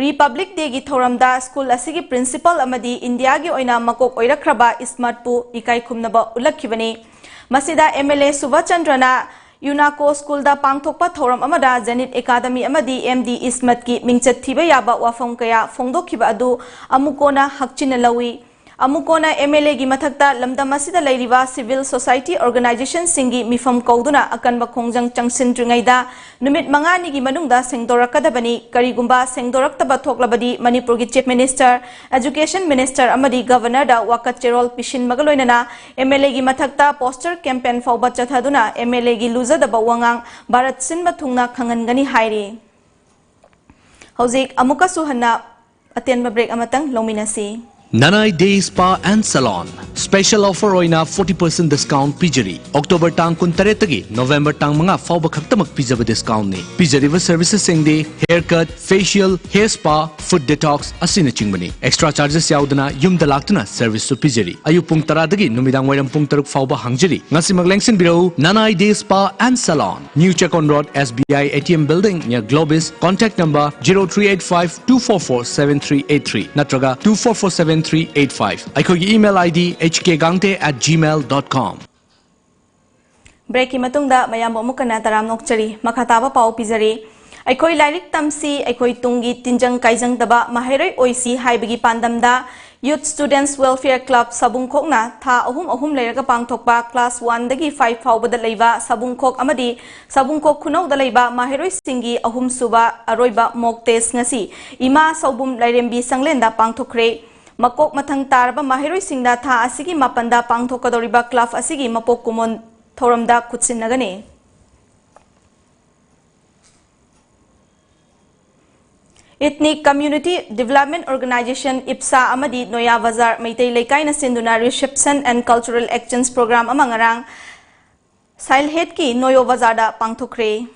Republic Dayꯒꯤ ꯊꯧꯔꯝꯗ ꯁ꯭ꯀꯨꯜ ꯑꯁꯤꯒꯤ principal ꯑꯃꯗꯤ ꯏꯟꯗꯤꯌꯥꯒꯤ ꯑꯣꯏꯅ ꯃꯀꯣꯛ ꯑꯣꯏꯔꯛꯈ꯭ꯔꯕ ꯏꯁꯃꯠꯄꯨ ꯏꯀꯥꯏ ꯈꯨꯝꯅꯕ ꯎꯠꯂꯛꯈꯤꯕꯅꯤ꯫ ꯃꯁꯤꯗ MLA ꯁꯨꯚꯥꯁ ꯆꯟꯗ꯭ꯔꯅ ꯌꯨꯅꯥꯀꯣ ꯁ꯭ꯀꯨꯜꯗ ꯄꯥꯡꯊꯣꯛꯄ ꯊꯧꯔꯝ ꯑꯃꯗ ꯖꯦꯅꯤꯠ ꯑꯦꯀꯥꯗꯃꯤ ꯑꯃꯗꯤ MD ꯏꯁꯃꯠꯀꯤ ꯃꯤꯡꯆꯠ ꯊꯤꯕ ꯌꯥꯕ ꯋꯥꯐꯝ ꯀꯌꯥ ꯐꯣꯡꯗꯣꯛꯈꯤꯕ ꯑꯗꯨ ꯑꯃꯨꯛ ꯀꯣꯟꯅ ꯍꯛꯆꯤꯟꯅ ꯂꯧꯏ꯫ ꯑꯃꯨꯛ ꯀꯣꯟꯅ MLAꯒꯤ ꯃꯊꯛꯇ ꯂꯝꯗꯝ ꯑꯁꯤꯗ ꯂꯩꯔꯤꯕ civil society organizationꯁꯤꯡꯒꯤ ꯃꯤꯐꯝ ꯀꯧꯗꯨꯅ ꯑꯀꯟꯕ ꯈꯣꯡꯖꯪ ꯆꯪꯁꯤꯟꯗ꯭ꯔꯤꯉꯩꯗ ꯅꯨꯃꯤꯠ ꯃꯉꯥꯅꯤꯒꯤ ꯃꯅꯨꯡꯗ ꯁꯦꯡꯗꯣꯔꯛꯀꯗꯕꯅꯤ꯫ ꯀꯔꯤꯒꯨꯝꯕ ꯁꯦꯡꯗꯣꯔꯛꯇꯕ ꯊꯣꯛꯂꯕꯗꯤ ꯃꯅꯤꯄꯨꯔꯒꯤ Chief Minister, Education Minister ꯑꯃꯗꯤ Governorꯗ ꯋꯥꯀꯠ ꯆꯦꯔꯣꯜ ꯄꯤꯁꯤꯟꯕꯒ ꯂꯣꯏꯅꯅ MLAꯒꯤ ꯃꯊꯛꯇ poster campaign ꯐꯥꯎꯕ ꯆꯠꯊꯗꯨꯅ MLAꯒꯤ ꯂꯨꯖꯗꯕ ꯋꯥꯉꯥꯡ ꯚꯥꯔꯠ ꯁꯤꯟꯕ ꯊꯨꯡꯅ ꯈꯪꯍꯟꯒꯅꯤ ꯍꯥꯏꯔꯤ꯫ ꯍꯧꯖꯤꯛ ꯑꯃꯨꯛꯀꯁꯨ ꯍꯟꯅ ꯑꯇꯦꯟꯕ break ꯑꯃꯇꯪ ꯂꯧꯃꯤꯟꯅꯁꯤ꯫ Nanai Day Spa and Salon special offer ꯑꯣꯏꯅ forty percent discount ꯄꯤꯖꯔꯤ꯫ October ꯇꯥꯡ ꯀꯨꯟꯇꯔꯦꯠꯇꯒꯤ November ꯇꯥꯡ ꯃꯉꯥ ꯐꯥꯎꯕ ꯈꯛꯇꯃꯛ ꯄꯤꯖꯕ discountꯅꯤ꯫ ꯄꯤꯖꯔꯤꯕ servicesꯁꯤꯡꯗꯤ hair cut, facial, hair spa, foot detox ꯑꯁꯤꯅꯆꯤꯡꯕꯅꯤ꯫ Extra charges ꯌꯥꯎꯗꯅ ꯌꯨꯝꯗ ꯂꯥꯛꯇꯨꯅ serviceꯁꯨ ꯄꯤꯖꯔꯤ꯫ ꯑꯌꯨꯛ ꯄꯨꯡ ꯇꯔꯥꯗꯒꯤ ꯅꯨꯃꯤꯗꯥꯡ ꯋꯥꯏꯔꯝ ꯄꯨꯡ ꯇꯔꯨꯛ ꯐꯥꯎꯕ ꯍꯥꯡꯖꯔꯤ꯫ ꯉꯁꯤꯃꯛ ꯂꯦꯡꯁꯤꯟꯕꯤꯔꯛꯎ, Nanai Day Spa and Salon, New Chekon Road, SBI ATM Building, near Globis. Contact number zero three eight five two four four seven three eight three ꯅꯠꯇ꯭ꯔꯒ two four four seven three eight five꯫ ꯑꯩꯈꯣꯏꯒꯤ email ID hkgangte at gmail dot com꯫ Breakꯀꯤ ꯃꯇꯨꯡꯗ ꯃꯌꯥꯝꯕꯨ ꯑꯃꯨꯛ ꯍꯟꯅ ꯇꯔꯥꯝꯅ ꯑꯣꯛꯆꯔꯤ꯫ ꯃꯈꯥ ꯇꯥꯕ ꯄꯥꯎ ꯄꯤꯖꯔꯤ꯫ ꯑꯩꯈꯣꯏ ꯂꯥꯏꯔꯤꯛ ꯇꯝꯁꯤ, ꯑꯩꯈꯣꯏ ꯇꯨꯡꯒꯤ ꯇꯤꯟꯖꯪ ꯀꯥꯏꯖꯪꯗꯕ ꯃꯍꯩꯔꯣꯏ ꯑꯣꯏꯁꯤ ꯍꯥꯏꯕꯒꯤ ꯄꯥꯟꯗꯝꯗ Youth Students Welfare Club ꯁꯕꯨꯡꯈꯣꯛꯅ ꯊꯥ ꯑꯍꯨꯝ ꯑꯍꯨꯝ ꯂꯩꯔꯒ ꯄꯥꯡꯊꯣꯛꯄ class one ꯗꯒꯤ five ꯐꯥꯎꯕꯗ ꯂꯩꯕ ꯁꯕꯨꯡꯈꯣꯛ ꯑꯃꯗꯤ ꯁꯕꯨꯡꯈꯣꯛ ꯈꯨꯅꯧꯗ ꯂꯩꯕ ꯃꯍꯩꯔꯣꯏꯁꯤꯡꯒꯤ ꯑꯍꯨꯝꯁꯨꯕ ꯑꯔꯣꯏꯕ mock test ꯉꯁꯤ ꯏꯃꯥ ꯁꯧꯕꯨꯝ ꯂꯥꯏꯔꯦꯝꯕꯤ ꯁꯪꯂꯦꯟꯗ ꯄꯥꯡꯊꯣꯛꯈ꯭ꯔꯦ꯫ ꯃꯀꯣꯛ ꯃꯊꯪ ꯇꯥꯔꯕ ꯃꯍꯩꯔꯣꯏꯁꯤꯡꯗ ꯊꯥ ꯑꯁꯤꯒꯤ ꯃꯥꯄꯟꯗ ꯄꯥꯡꯊꯣꯛꯀꯗꯧꯔꯤꯕ club ꯑꯁꯤꯒꯤ ꯃꯄꯣꯛ ꯀꯨꯝꯑꯣꯟ ꯊꯧꯔꯝꯗ ꯈꯨꯠꯁꯤꯟꯅꯒꯅꯤ꯫ Ethnic Community Development Organization, ꯏꯞꯁꯥ, ꯑꯃꯗꯤ ꯅꯣꯌꯥ ꯕꯖꯥꯔ ꯃꯩꯇꯩ ꯂꯩꯀꯥꯏꯅ ꯁꯤꯟꯗꯨꯅ Reception and Cultural Exchange Program ꯑꯃ ꯉꯔꯥꯡ ꯁꯥꯏꯜꯍꯦꯠꯀꯤ ꯅꯣꯌꯣ ꯕꯖꯥꯔꯗ ꯄꯥꯡꯊꯣꯛꯈ꯭ꯔꯦ꯫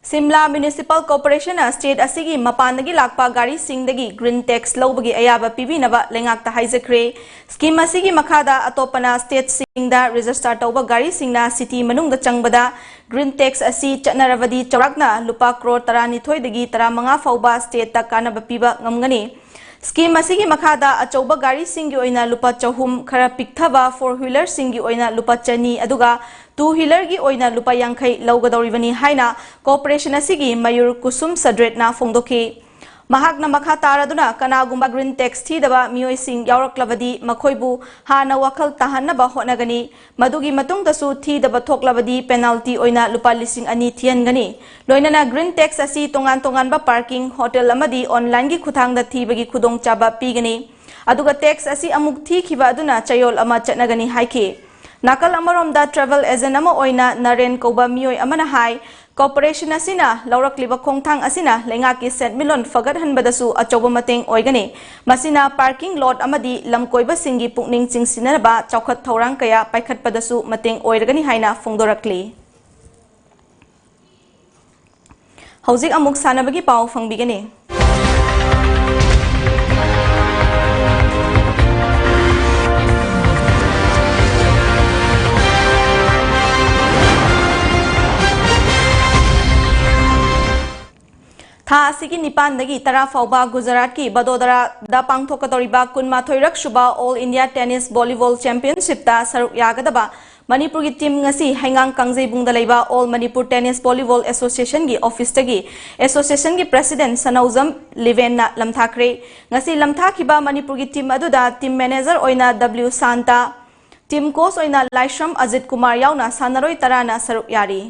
ꯁꯤꯝꯂꯥ Municipal Corporation ꯅ state ꯑꯁꯤꯒꯤ ꯃꯄꯥꯟꯗꯒꯤ ꯂꯥꯛꯄ ꯒꯥꯔꯤꯁꯤꯡꯗꯒꯤ green tax ꯂꯧꯕꯒꯤ ꯑꯌꯥꯕ ꯄꯤꯕꯤꯅꯕ ꯂꯩꯉꯥꯛꯇ ꯍꯥꯏꯖꯈ꯭ꯔꯦ꯫ Scheme ꯑꯁꯤꯒꯤ ꯃꯈꯥꯗ ꯑꯇꯣꯞꯄꯅ state ꯁꯤꯡꯗ register ꯇꯧꯕ ꯒꯥꯔꯤꯁꯤꯡꯅ city ꯃꯅꯨꯡꯗ ꯆꯪꯕꯗ green tax ꯑꯁꯤ ꯆꯠꯅꯔꯕꯗꯤ ꯆꯥꯎꯔꯥꯛꯅ ꯂꯨꯄꯥ ꯀ꯭ꯔꯣꯔ ꯇꯔꯥꯅꯤꯊꯣꯏꯗꯒꯤ ꯇꯔꯥꯃꯉꯥ ꯐꯥꯎꯕ state ꯇ ꯀꯥꯟꯅꯕ ꯄꯤꯕ ꯉꯝꯒꯅꯤ꯫ Scheme ꯑꯁꯤꯒꯤ ꯃꯈꯥꯗ ꯑꯆꯧꯕ ꯒꯥꯔꯤꯁꯤꯡꯒꯤ ꯑꯣꯏꯅ ꯂꯨꯄꯥ ꯆꯍꯨꯝ, ꯈꯔ ꯄꯤꯛꯊꯕ four wheeler ꯁꯤꯡꯒꯤ ꯑꯣꯏꯅ ꯂꯨꯄꯥ ꯆꯅꯤ, ꯑꯗꯨꯒ two wheeler ꯒꯤ ꯑꯣꯏꯅ ꯂꯨꯄꯥ ꯌꯥꯡꯈꯩ ꯂꯧꯒꯗꯧꯔꯤꯕꯅꯤ ꯍꯥꯏꯅ corporation ꯑꯁꯤꯒꯤ ꯃꯌꯨꯔ ꯀꯨꯁꯨꯝ ꯁꯗ꯭ꯔꯦꯠꯅ ꯐꯣꯡꯗꯣꯛꯈꯤ꯫ ꯃꯍꯥꯛꯅ ꯃꯈꯥ ꯇꯥꯔꯗꯨꯅ ꯀꯅꯥꯒꯨꯝꯕ green tax ꯊꯤꯗꯕ ꯃꯤꯑꯣꯏꯁꯤꯡ ꯌꯥꯎꯔꯛꯂꯕꯗꯤ ꯃꯈꯣꯏꯕꯨ ꯍꯥꯟꯅ ꯋꯥꯈꯜ ꯇꯥꯍꯟꯅꯕ ꯍꯣꯠꯅꯒꯅꯤ꯫ ꯃꯗꯨꯒꯤ ꯃꯇꯨꯡꯗꯁꯨ ꯊꯤꯗꯕ ꯊꯣꯛꯂꯕꯗꯤ penalty ꯑꯣꯏꯅ ꯂꯨꯄꯥ ꯂꯤꯁꯤꯡ ꯑꯅꯤ ꯊꯤꯍꯟꯒꯅꯤ꯫ ꯂꯣꯏꯅꯅ green tax ꯑꯁꯤ ꯇꯣꯉꯥꯟ ꯇꯣꯉꯥꯟꯕ parking, hotel ꯑꯃꯗꯤ online ꯒꯤ ꯈꯨꯠꯊꯥꯡꯗ ꯊꯤꯕꯒꯤ ꯈꯨꯗꯣꯡꯆꯥꯕ ꯄꯤꯒꯅꯤ꯫ ꯑꯗꯨꯒ tax ꯑꯁꯤ ꯑꯃꯨꯛ ꯊꯤꯈꯤꯕ ꯑꯗꯨꯅ ꯆꯌꯣꯜ ꯑꯃ ꯆꯠꯅꯒꯅꯤ ꯍꯥꯏꯈꯤ꯫ ꯅꯥꯀꯜ ꯑꯃꯔꯣꯝꯗ travel agent ꯑꯃ ꯑꯣꯏꯅ ꯅꯔꯦꯟ ꯀꯧꯕ ꯃꯤꯑꯣꯏ ꯑꯃꯅ ꯍꯥꯏ, corporation ꯑꯁꯤꯅ ꯂꯧꯔꯛꯂꯤꯕ ꯈꯣꯡꯊꯥꯡ ꯑꯁꯤꯅ ꯂꯩꯉꯥꯛꯀꯤ ꯁꯦꯟꯃꯤꯠꯂꯣꯟ ꯐꯒꯠꯍꯟꯕꯗꯁꯨ ꯑꯆꯧꯕ ꯃꯇꯦꯡ ꯑꯣꯏꯒꯅꯤ꯫ ꯃꯁꯤꯅ parking lot ꯑꯃꯗꯤ ꯂꯝꯀꯣꯏꯕꯁꯤꯡꯒꯤ ꯄꯨꯛꯅꯤꯡ ꯆꯤꯡꯁꯤꯟꯅꯕ ꯆꯥꯎꯈꯠ ꯊꯧꯔꯥꯡ ꯀꯌꯥ ꯄꯥꯏꯈꯠꯄꯗꯁꯨ ꯃꯇꯦꯡ ꯑꯣꯏꯔꯒꯅꯤ ꯍꯥꯏꯅ ꯐꯣꯡꯗꯣꯔꯛꯂꯤ꯫ ꯍꯧꯖꯤꯛ ꯑꯃꯨꯛ ꯁꯥꯟꯅꯕꯒꯤ ꯄꯥꯎ ꯐꯪꯕꯤꯒꯅꯤ꯫ ꯊꯥ ꯑꯁꯤꯒꯤ ꯅꯤꯄꯥꯟꯗꯒꯤ ꯇꯔꯥ ꯐꯥꯎꯕ ꯒꯨꯖꯔꯥꯠꯀꯤ ꯕꯗꯣꯗꯔꯥꯗ ꯄꯥꯡꯊꯣꯛꯀꯗꯧꯔꯤꯕ ꯀꯨꯟꯃꯥꯊꯣꯏꯔꯛ ꯁꯨꯕ All India Tennis Volleyball Championship ꯇ ꯁꯔꯨꯛ ꯌꯥꯒꯗꯕ ꯃꯅꯤꯄꯨꯔꯒꯤ ꯇꯤꯝ ꯉꯁꯤ ꯍꯩꯉꯥꯡ ꯀꯥꯡꯖꯩꯕꯨꯡꯗ ꯂꯩꯕ All Manipur Tennis Volleyball Associationꯒꯤ ꯑꯣꯐꯤꯁꯇꯒꯤ ꯑꯦꯁꯣꯁꯤꯌꯦꯁꯟꯒꯤ ꯄ꯭ꯔꯦꯁꯤꯗꯦꯟꯠ ꯁꯅꯧꯖꯝ ꯂꯤꯕꯦꯟꯅ ꯂꯝꯊꯥꯈ꯭ꯔꯦ꯫ ꯉꯁꯤ ꯂꯝꯊꯥꯈꯤꯕ ꯃꯅꯤꯄꯨꯔꯒꯤ ꯇꯤꯝ ꯑꯗꯨꯗ ꯇꯤꯝ ꯃꯦꯅꯦꯖꯔ ꯑꯣꯏꯅ ꯗꯕ꯭ꯂꯤꯎ ꯁꯥꯟꯇ, ꯇꯤꯝ ꯀꯣꯆ ꯑꯣꯏꯅ ꯂꯥꯏꯁ꯭ꯔꯝ ꯑꯖꯤꯠ ꯀꯨꯃꯥꯔ ꯌꯥꯎꯅ ꯁꯥꯟꯅꯔꯣꯏ ꯇꯔꯥꯅ ꯁꯔꯨꯛ ꯌꯥꯔꯤ꯫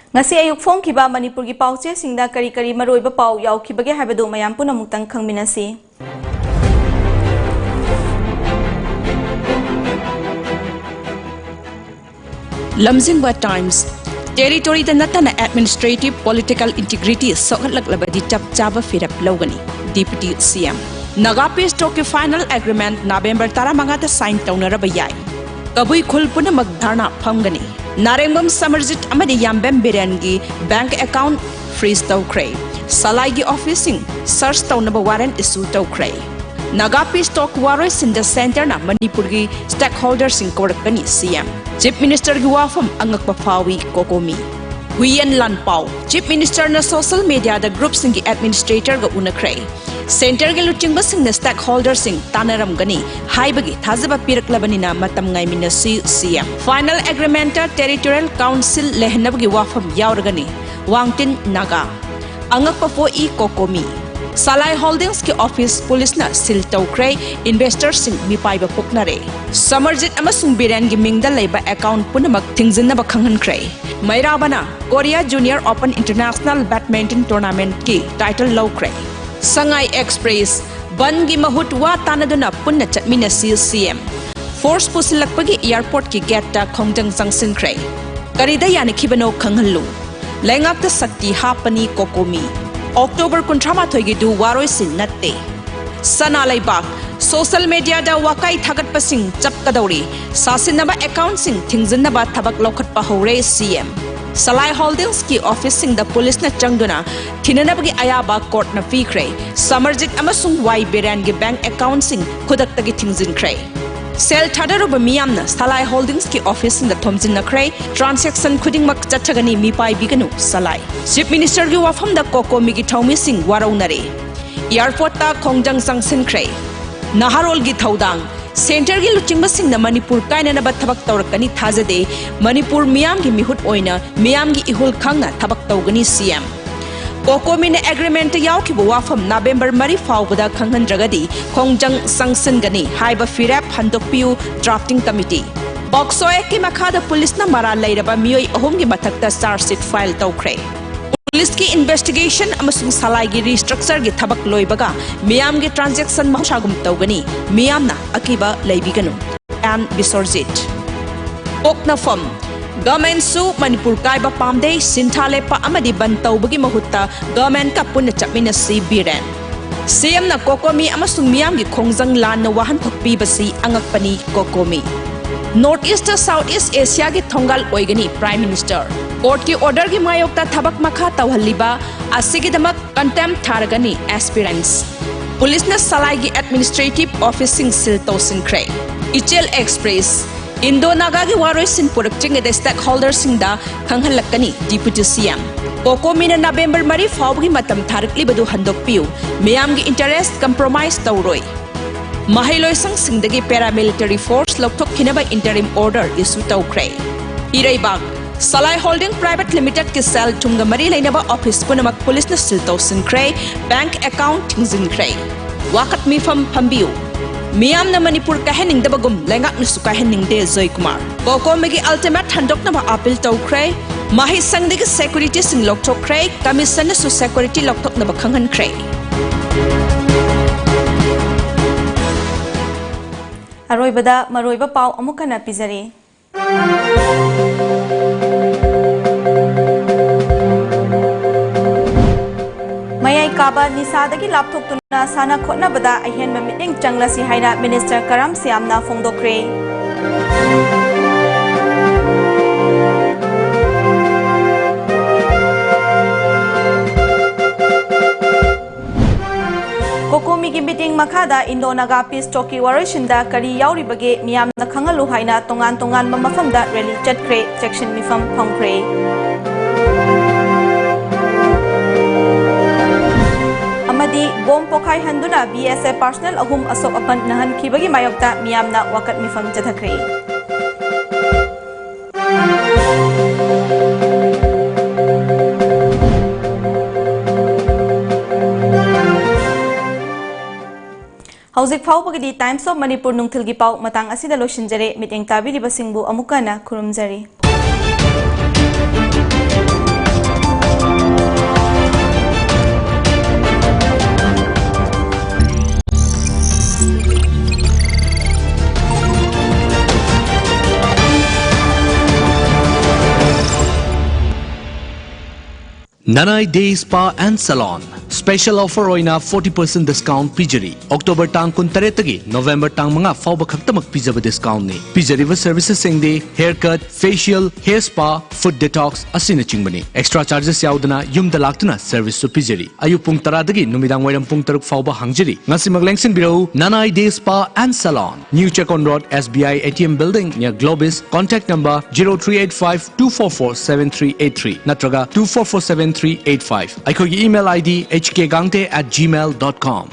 ꯉꯁꯤ ꯑꯌꯨꯛ ꯐꯣꯡꯈꯤꯕ ꯃꯅꯤꯄꯨꯔꯒꯤ ꯄꯥꯎꯆꯦꯁꯤꯡꯗ ꯀꯔꯤ ꯀꯔꯤ ꯃꯔꯨꯑꯣꯏꯕ ꯄꯥꯎ ꯌꯥꯎꯈꯤꯕꯒꯦ ꯍꯥꯏꯕꯗꯨ ꯃꯌꯥꯝ ꯄꯨꯝꯅꯃꯛꯇꯪ ꯈꯪꯃꯤꯟꯅꯁꯤ꯫ ꯂꯝꯖꯤꯡꯕ ꯇꯥꯏꯝꯁ, ꯇꯦꯔꯤꯇꯣꯔꯤꯗ ꯅꯠꯇꯅ ꯑꯦꯗꯃꯤꯅꯤꯁꯇ꯭ꯔꯦꯇꯤꯚ ꯄꯣꯂꯤꯇꯤꯀꯦꯜ ꯏꯟꯇꯤꯒ꯭ꯔꯤꯇꯤ ꯁꯣꯛꯍꯜꯂꯛꯂꯕꯗꯤ ꯆꯞ ꯆꯥꯕ ꯐꯤꯔꯦꯞ ꯂꯧꯒꯅꯤ, ꯗꯤꯄ꯭ꯌꯨꯇꯤ ꯁꯤꯑꯦꯝ꯫ ꯅꯥꯒꯥ ꯄꯤꯁ ꯇꯣꯛꯀꯤ ꯐꯥꯏꯅꯦꯜ ꯑꯦꯒ꯭ꯔꯤꯃꯦꯟꯠ ꯅꯕꯦꯝꯕꯔ ꯇꯔꯥꯃꯉꯥꯗ ꯁꯥꯏꯟ ꯇꯧꯅꯔꯕ ꯌꯥꯏ꯫ ꯀꯕꯨꯏ ꯈꯨꯜ ꯄꯨꯝꯅꯃꯛ ꯙꯔꯅꯥ ꯐꯝꯒꯅꯤ꯫ ꯅꯥꯔꯦꯡꯕꯝ ꯁꯃꯔꯖꯤꯠ ꯑꯃꯗꯤ ꯌꯥꯝꯕꯦꯝ ꯕꯤꯔꯦꯟꯒꯤ ꯕꯦꯡꯛ ꯑꯦꯀꯥꯎꯟꯠ ꯐ꯭ꯔꯤꯖ ꯇꯧꯈ꯭ꯔꯦ꯫ ꯁꯂꯥꯏꯒꯤ ꯑꯣꯐꯤꯁꯁꯤꯡ ꯁꯔꯆ ꯇꯧꯅꯕ ꯋꯥꯔꯦꯟꯠ ꯏꯁꯨ ꯇꯧꯈ꯭ꯔꯦ꯫ ꯅꯥꯒꯥ ꯄꯤꯁ ꯇꯣꯛ ꯋꯥꯔꯣꯏꯁꯤꯟꯗ ꯁꯦꯟꯇꯔꯅ ꯃꯅꯤꯄꯨꯔꯒꯤ ꯁ꯭ꯇꯦꯛꯍꯣꯜꯗꯔꯁꯤꯡ ꯀꯧꯔꯛꯀꯅꯤ, ꯁꯤꯑꯦꯝ꯫ ꯆꯤꯐ ꯃꯤꯅꯤꯁꯇꯔꯒꯤ ꯋꯥꯐꯝ ꯑꯉꯛꯄ ꯐꯥꯎꯏ, ꯀꯣꯀꯣꯃꯤ꯫ ꯍꯨꯏꯌꯦꯟ ꯂꯥꯟꯄꯥꯎ, ꯆꯤꯐ ꯃꯤꯅꯤꯁꯇꯔꯅ ꯁꯣꯁꯦꯜ ꯃꯤꯗꯤꯌꯥꯗ ꯒ꯭ꯔꯨꯞꯁꯤꯡꯒꯤ ꯑꯦꯗꯃꯤꯅꯤꯁꯇ꯭ꯔꯦꯇꯔꯒ ꯎꯅꯈ꯭ꯔꯦ꯫ ꯁꯦꯟꯇꯔꯒꯤ ꯂꯨꯆꯤꯡꯕꯁꯤꯡꯅ ꯁ꯭ꯇꯦꯛꯍꯣꯜꯗꯔꯁꯤꯡ ꯇꯥꯟꯅꯔꯝꯒꯅꯤ ꯍꯥꯏꯕꯒꯤ ꯊꯥꯖꯕ ꯄꯤꯔꯛꯂꯕꯅꯤꯅ ꯃꯇꯝ ꯉꯥꯏꯃꯤꯟꯅꯁꯤ, ꯁꯤꯑꯦꯝ꯫ ꯐꯥꯏꯅꯦꯜ ꯑꯦꯒ꯭ꯔꯤꯃꯦꯟꯠꯇ ꯇꯦꯔꯤꯇꯣꯔꯤꯌꯦꯜ ꯀꯥꯎꯟꯁꯤꯜ ꯂꯩꯍꯟꯅꯕꯒꯤ ꯋꯥꯐꯝ ꯌꯥꯎꯔꯒꯅꯤ, ꯋꯥꯡꯇꯤꯟ ꯅꯥꯒꯥ꯫ ꯑꯉꯛꯄ ꯄꯣꯛꯏ, ꯀꯣꯀꯣꯃꯤ꯫ ꯁꯂꯥꯏ ꯍꯣꯜꯗꯤꯡꯁꯀꯤ ꯑꯣꯐꯤꯁ ꯄꯨꯂꯤꯁꯅ ꯁꯤꯜ ꯇꯧꯈ꯭ꯔꯦ, ꯏꯟꯚꯦꯁꯇꯔꯁꯤꯡ ꯃꯤꯄꯥꯏꯕ ꯄꯣꯛꯅꯔꯦ꯫ ꯁꯃꯔꯖꯤꯠ ꯑꯃꯁꯨꯡ ꯕꯤꯔꯦꯟꯒꯤ ꯃꯤꯡꯗ ꯂꯩꯕ ꯑꯦꯀꯥꯎꯟꯠ ꯄꯨꯝꯅꯃꯛ ꯊꯤꯡꯖꯤꯟꯅꯕ ꯈꯪꯍꯟꯈ꯭ꯔꯦ꯫ ꯃꯩꯔꯥꯕꯅ Korea junior open international badminton ꯇꯣꯔꯅꯥꯃꯦꯟꯠꯀꯤ ꯇꯥꯏꯇꯜ ꯂꯧꯈ꯭ꯔꯦ꯫ ꯁꯉꯥꯏ ꯑꯦꯛꯁꯄ꯭ꯔꯦꯁ, ꯕꯟꯒꯤ ꯃꯍꯨꯠ ꯋꯥ ꯇꯥꯅꯗꯨꯅ ꯄꯨꯟꯅ ꯆꯠꯃꯤꯟꯅꯁꯤ, ꯁꯤꯑꯦꯝ꯫ ꯐꯣꯔꯁ ꯄꯨꯁꯤꯜꯂꯛꯄꯒꯤ ꯑꯦꯌꯔꯄꯣꯔꯠꯀꯤ ꯒꯦꯠꯇ ꯈꯣꯡꯖꯪ ꯆꯪꯁꯤꯟꯈ꯭ꯔꯦ꯫ ꯀꯔꯤꯗ ꯌꯥꯅꯈꯤꯕꯅꯣ ꯈꯪꯍꯜꯂꯨ꯫ ꯂꯩꯉꯥꯛꯇ ꯁꯛꯇꯤ ꯍꯥꯞꯄꯅꯤ, ꯀꯣꯀꯣꯃꯤ꯫ ꯑꯣꯛꯇꯣꯕꯔ ꯀꯨꯟꯊ꯭ꯔꯥ ꯃꯥꯊꯣꯏꯒꯤꯗꯨ ꯋꯥꯔꯣꯏꯁꯤꯟ ꯅꯠꯇꯦ꯫ ꯁꯅꯥ ꯂꯩꯕꯥꯛ, ꯁꯣꯁꯦꯜ ꯃꯤꯗꯤꯌꯥꯗ ꯋꯥꯀꯥꯏ ꯊꯥꯒꯠꯄꯁꯤꯡ ꯆꯞꯀꯗꯧꯔꯤ꯫ ꯁꯥꯁꯤꯟꯅꯕ ꯑꯦꯀꯥꯎꯟꯠꯁꯤꯡ ꯊꯤꯡꯖꯤꯟꯅꯕ ꯊꯕꯛ ꯂꯧꯈꯠꯄ ꯍꯧꯔꯦ, ꯁꯤꯑꯦꯝ꯫ ꯁꯂꯥꯏ ꯍꯣꯜꯗꯤꯡꯁꯀꯤ ꯑꯣꯐꯤꯁꯁꯤꯡꯗ ꯄꯨꯂꯤꯁꯅ ꯆꯪꯗꯨꯅ ꯊꯤꯅꯅꯕꯒꯤ ꯑꯌꯥꯕ ꯀꯣꯔꯠꯅ ꯄꯤꯈ꯭ꯔꯦ꯫ ꯁꯃꯔꯖꯤꯠ ꯑꯃꯁꯨꯡ ꯋꯥꯏ ꯕꯤꯔꯦꯟꯒꯤ ꯕꯦꯡꯛ ꯑꯦꯀꯥꯎꯟꯠꯁꯤꯡ ꯈꯨꯗꯛꯇꯒꯤ ꯊꯤꯡꯖꯤꯟꯈ꯭ꯔꯦ꯫ ꯁꯦꯜ ꯊꯥꯗꯔꯨꯕ ꯃꯤꯌꯥꯝꯅ ꯁꯂꯥꯏ ꯍꯣꯜꯗꯤꯡꯁꯀꯤ ꯑꯣꯐꯤꯁꯁꯤꯡꯗ ꯊꯣꯝꯖꯤꯟꯅꯈ꯭ꯔꯦ꯫ ꯇ꯭ꯔꯥꯟꯖꯦꯛꯁꯟ ꯈꯨꯗꯤꯡꯃꯛ ꯆꯠꯊꯒꯅꯤ, ꯃꯤꯄꯥꯏꯕꯤꯒꯅꯨ ꯁꯂꯥꯏ꯫ ꯆꯤꯐ ꯃꯤꯅꯤꯁꯇꯔꯒꯤ ꯋꯥꯐꯝꯗ ꯀꯣꯀꯣꯃꯤꯒꯤ ꯊꯧꯃꯤꯁꯤꯡ ꯋꯥꯔꯧꯅꯔꯦ꯫ ꯑꯦꯌꯥꯔꯄꯣꯔꯠꯇ ꯈꯣꯡꯖꯪ ꯆꯪꯁꯤꯟꯈ꯭ꯔꯦ꯫ ꯅꯍꯥꯔꯣꯜꯒꯤ ꯊꯧꯗꯥꯡ꯫ ꯁꯦꯟꯇꯔꯒꯤ ꯂꯨꯆꯤꯡꯕꯁꯤꯡꯅ ꯃꯅꯤꯄꯨꯔ ꯀꯥꯏꯅꯅꯕ ꯊꯕꯛ ꯇꯧꯔꯛꯀꯅꯤ ꯊꯥꯖꯗꯦ꯫ ꯃꯅꯤꯄꯨꯔ ꯃꯤꯌꯥꯝꯒꯤ ꯃꯤꯍꯨꯠ ꯑꯣꯏꯅ ꯃꯤꯌꯥꯝꯒꯤ ꯏꯍꯨꯜ ꯈꯪꯅ ꯊꯕꯛ ꯇꯧꯒꯅꯤ ꯁꯤ ꯑꯦꯝ꯫ ꯀꯣꯀꯣꯃꯤꯅ ꯑꯦꯒ꯭ꯔꯤꯃꯦꯟꯠꯇ ꯌꯥꯎꯈꯤꯕ ꯋꯥꯐꯝ ꯅꯕꯦꯝꯕꯔ ꯃꯔꯤ ꯐꯥꯎꯕꯗ ꯈꯪꯍꯟꯗ꯭ꯔꯒꯗꯤ ꯈꯣꯡꯖꯪ ꯆꯪꯁꯤꯟꯒꯅꯤ ꯍꯥꯏꯕ ꯐꯤꯔꯦꯞ ꯍꯟꯗꯣꯛꯄꯤꯌꯨ, ꯗ꯭ꯔꯥꯐꯇꯤꯡ ꯀꯃꯤꯇꯤ꯫ ꯄꯣꯛꯁꯣ ꯑꯦꯛꯀꯤ ꯃꯈꯥꯗ ꯄꯨꯂꯤꯁꯅ ꯃꯔꯥꯜ ꯂꯩꯔꯕ ꯃꯤꯑꯣꯏ ꯑꯍꯨꯝꯒꯤ ꯃꯊꯛꯇ ꯆꯥꯔꯖ ꯁꯤꯠ ꯐꯥꯏꯜ ꯇꯧꯈ꯭ꯔꯦ꯫ ꯄꯨꯂꯤꯁꯀꯤ ꯏꯟꯚꯦꯁꯇꯤꯒꯦꯁꯟ ꯑꯃꯁꯨꯡ ꯁꯂꯥꯏꯒꯤ ꯔꯤꯁꯇ꯭ꯔꯛꯆꯔꯒꯤ ꯊꯕꯛ ꯂꯣꯏꯕꯒ ꯃꯤꯌꯥꯝꯒꯤ ꯇ꯭ꯔꯥꯟꯖꯦꯛꯁꯟ ꯃꯍꯧꯁꯥꯒꯨꯝ ꯇꯧꯒꯅꯤ꯫ ꯃꯤꯌꯥꯝꯅ ꯑꯀꯤꯕ ꯂꯩꯕꯤꯒꯅꯨ꯫ ꯑꯦꯟ ꯕꯤꯁꯣꯔꯖꯤꯠ꯫ ꯄꯣꯛꯅꯐꯝ꯫ ꯒꯚꯔꯟꯃꯦꯟꯠꯁꯨ ꯃꯅꯤꯄꯨꯔ ꯀꯥꯏꯕ ꯄꯥꯝꯗꯦ, ꯁꯤꯟꯊꯥ ꯂꯦꯞꯄ ꯑꯃꯗꯤ ꯕꯟ ꯇꯧꯕꯒꯤ ꯃꯍꯨꯠꯇ ꯒꯚꯔꯟꯃꯦꯟꯠꯀ ꯄꯨꯟꯅ ꯆꯠꯃꯤꯟꯅꯁꯤ, ꯕꯤꯔꯦꯟ꯫ ꯁꯤ ꯑꯦꯝꯅ ꯀꯣꯀꯣꯃꯤ ꯑꯃꯁꯨꯡ ꯃꯤꯌꯥꯝꯒꯤ ꯈꯣꯡꯖꯪ ꯂꯥꯟꯅ ꯋꯥꯍꯟꯊꯣꯛ ꯄꯤꯕꯁꯤ ꯑꯉꯛꯄꯅꯤ, ꯀꯣꯀꯣꯃꯤ꯫ ꯅꯣꯔꯠ ꯏꯁꯇ ꯁꯥꯎꯠ ꯏꯁ ꯑꯦꯁꯤꯌꯥꯒꯤ ꯊꯣꯡꯒꯥꯜ ꯑꯣꯏꯒꯅꯤ, ꯄ꯭ꯔꯥꯏꯝ ꯃꯤꯅꯤꯁꯇꯔ꯫ ꯀꯣꯔꯠꯀꯤ ꯑꯣꯔꯗꯔꯒꯤ ꯃꯥꯌꯣꯛꯇ ꯊꯕꯛ ꯃꯈꯥ ꯇꯧꯍꯜꯂꯤꯕ ꯑꯁꯤꯒꯤꯗꯃꯛ ꯀꯟꯇꯦꯝꯞ ꯊꯥꯔꯒꯅꯤ ꯑꯦꯁꯄꯤꯔꯦꯟꯠꯁ꯫ ꯄꯨꯂꯤꯁꯅ ꯁꯂꯥꯏꯒꯤ ꯑꯦꯗꯃꯤꯅꯤꯁꯇ꯭ꯔꯦꯇꯤꯚ ꯑꯣꯐꯤꯁꯁꯤꯡ ꯁꯤꯜ ꯇꯧꯁꯤꯟꯈ꯭ꯔꯦ꯫ ꯏꯆꯦꯜ ꯑꯦꯛꯁꯄ꯭ꯔꯦꯁ꯫ ꯏꯟꯗꯣ ꯅꯥꯒꯥꯒꯤ ꯋꯥꯔꯣꯏꯁꯤꯟ ꯄꯨꯔꯛꯇ꯭ꯔꯤꯉꯩꯗ ꯁ꯭ꯇꯦꯛꯍꯣꯜꯗꯔꯁꯤꯡꯗ ꯈꯪꯍꯜꯂꯛꯀꯅꯤ ꯗꯤꯄ꯭ꯌꯨꯇꯤ ꯁꯤ ꯑꯦꯝ꯫ ꯀꯣꯀꯣꯃꯤꯅ ꯅꯕꯦꯝꯕꯔ ꯃꯔꯤ ꯐꯥꯎꯕꯒꯤ ꯃꯇꯝ ꯊꯥꯔꯛꯂꯤꯕꯗꯨ ꯍꯟꯗꯣꯛꯄꯤꯌꯨ꯫ ꯃꯤꯌꯥꯝꯒꯤ ꯏꯟꯇꯔꯦꯁ ꯀꯝꯄ꯭ꯔꯣꯃꯥꯏꯖ ꯇꯧꯔꯣꯏ꯫ ꯃꯍꯩꯂꯣꯏꯁꯪꯁꯤꯡꯗꯒꯤ ꯄꯦꯔꯥꯃꯤꯂꯤꯇꯔꯤ ꯐꯣꯔꯁ ꯂꯧꯊꯣꯛꯈꯤꯅꯕ ꯏꯟꯇꯔꯤꯝ ꯑꯣꯔꯗꯔ ꯏꯁꯨ ꯇꯧꯈ꯭ꯔꯦ꯫ ꯏꯔꯩꯕꯥꯛ꯫ ꯁꯂꯥꯏ ꯍꯣꯜꯗꯤꯡ ꯄ꯭ꯔꯥꯏꯚꯦꯠ ꯂꯤꯃꯤꯇꯦꯗꯀꯤ ꯁꯦꯜ ꯊꯨꯝꯒ ꯃꯔꯤ ꯂꯩꯅꯕ ꯑꯣꯐꯤꯁ ꯄꯨꯝꯅꯃꯛ ꯄꯨꯂꯤꯁꯅ ꯁꯤꯜ ꯇꯧꯁꯤꯟꯈ꯭ꯔꯦ꯫ Bank account ꯊꯤꯡꯖꯤꯟꯈ꯭ꯔꯦ꯫ ꯋꯥꯀꯠ ꯃꯤꯐꯝ ꯐꯝꯕꯤꯌꯨ꯫ ꯃꯤꯌꯥꯝꯅ ꯃꯅꯤꯄꯨꯔ ꯀꯥꯏꯍꯟꯅꯤꯡꯗꯕꯒꯨꯝ ꯂꯩꯉꯥꯛꯅꯁꯨ ꯀꯥꯏꯍꯟꯅꯤꯡꯗꯦ, ꯖꯣꯏꯀꯨꯃꯥꯔ꯫ ꯀꯣꯀꯣꯃꯤꯒꯤ ꯑꯜꯇꯤꯃꯦꯠ ꯍꯟꯗꯣꯛꯅꯕ ꯑꯥꯄꯤꯜ ꯇꯧꯈ꯭ꯔꯦ꯫ ꯃꯍꯩꯁꯪꯗꯒꯤ ꯁꯦꯀ꯭ꯌꯨꯔꯤꯇꯤꯁꯤꯡ ꯂꯧꯊꯣꯛꯈ꯭ꯔꯦ꯫ ꯀꯃꯤꯁꯟꯅꯁꯨ ꯁꯦꯀ꯭ꯌꯨꯔꯤꯇꯤ ꯂꯧꯊꯣꯛꯅꯕ ꯈꯪꯍꯟꯈ꯭ꯔꯦ꯫ ꯑꯔꯣꯏꯕꯗ ꯃꯔꯨꯑꯣꯏꯕ ꯄꯥꯎ ꯑꯃꯨꯛ ꯍꯟꯅ ꯄꯤꯖꯔꯤ꯫ ꯃꯌꯥꯏ ꯀꯥꯕ ꯅꯤꯁꯥꯗꯒꯤ ꯂꯥꯞꯊꯣꯛꯇꯨꯅ ꯁꯥꯟꯅ ꯈꯣꯠꯅꯕꯗ ꯑꯍꯦꯟꯕ ꯃꯤꯠꯌꯦꯡ ꯆꯪꯂꯁꯤ ꯍꯥꯏꯅ ꯃꯤꯅꯤꯁꯇꯔ ꯀꯔꯝ ꯁ꯭ꯌꯥꯝꯅ ꯐꯣꯡꯗꯣꯛꯈ꯭ꯔꯦ꯫ ꯀꯣꯀꯣꯃꯤꯒꯤ ꯃꯤꯇꯤꯡ ꯃꯈꯥꯗ ꯏꯟꯗꯣ ꯅꯥꯒꯥ ꯄꯤꯁ ꯇꯣꯛꯀꯤ ꯋꯥꯔꯣꯏꯁꯤꯟꯗ ꯀꯔꯤ ꯌꯥꯎꯔꯤꯕꯒꯦ ꯃꯤꯌꯥꯝꯅ ꯈꯪꯍꯜꯂꯨ ꯍꯥꯏꯅ ꯇꯣꯉꯥꯟ ꯇꯣꯉꯥꯟꯕ ꯃꯐꯝꯗ ꯔꯦꯂꯤ ꯆꯠꯈ꯭ꯔꯦ, ꯆꯦꯛꯁꯤꯟ ꯃꯤꯐꯝ ꯐꯝꯈ꯭ꯔꯦ꯫ ꯑꯃꯗꯤ ꯕꯣꯝ ꯄꯣꯈꯥꯏꯍꯟꯗꯨꯅ ꯕꯤ ꯑꯦꯁ ꯑꯦꯐ ꯄꯥꯔꯁꯅꯦꯜ ꯑꯍꯨꯝ ꯑꯁꯣꯛ ꯑꯄꯟ ꯅꯪꯍꯟꯈꯤꯕꯒꯤ ꯃꯥꯌꯣꯛꯇ ꯃꯤꯌꯥꯝꯅ ꯋꯥꯀꯠ ꯃꯤꯐꯝ ꯆꯠꯊꯈ꯭ꯔꯦ꯫ ꯍꯧꯖꯤꯛ ꯐꯥꯎꯕꯒꯤꯗꯤ Times of Manipur ꯅꯨꯡꯊꯤꯜꯒꯤ ꯄꯥꯎ ꯃꯇꯥꯡ ꯑꯁꯤꯗ ꯂꯣꯏꯁꯤꯟꯖꯔꯦ꯫ ꯃꯤꯠꯌꯦꯡ ꯇꯥꯕꯤꯔꯤꯕꯁꯤꯡꯕꯨ ꯑꯃꯨꯛꯀ ꯍꯟꯅ ꯈꯨꯔꯨꯝꯖꯔꯤ꯫ Nanai Day Spa and Salon special offer ꯑꯣꯏꯅ forty percent discount ꯄꯤꯖꯔꯤ꯫ October ꯇꯥꯡ ꯀꯨꯟꯇꯔꯦꯠꯇꯒꯤ November ꯇꯥꯡ ꯃꯉꯥ ꯐꯥꯎꯕ ꯈꯛꯇꯃꯛ ꯄꯤꯖꯕ discountꯅꯤ꯫ ꯄꯤꯖꯔꯤꯕ servicesꯁꯤꯡꯗꯤ hair cut, facial, hair spa, foot detox ꯑꯁꯤꯅꯆꯤꯡꯕꯅꯤ꯫ Extra charges ꯌꯥꯎꯗꯅ ꯌꯨꯝꯗ ꯂꯥꯛꯇꯨꯅ serviceꯁꯨ ꯄꯤꯖꯔꯤ꯫ ꯑꯌꯨꯛ ꯄꯨꯡ ꯇꯔꯥꯗꯒꯤ ꯅꯨꯃꯤꯗꯥꯡ ꯋꯥꯏꯔꯝ ꯄꯨꯡ ꯇꯔꯨꯛ ꯐꯥꯎꯕ ꯍꯥꯡꯖꯔꯤ꯫ ꯉꯁꯤꯃꯛ ꯂꯦꯡꯁꯤꯟꯕꯤꯔꯛꯎ, Nanai Day Spa and Salon, New Checkon Road, S B I A T M Building, near Globis. Contact number zero three eight five two four four seven three eight three ꯅꯠꯇ꯭ꯔꯒ two four four seven three eight five꯫ ꯑꯩꯈꯣꯏꯒꯤ email I D H K gangte at gmail dot com꯫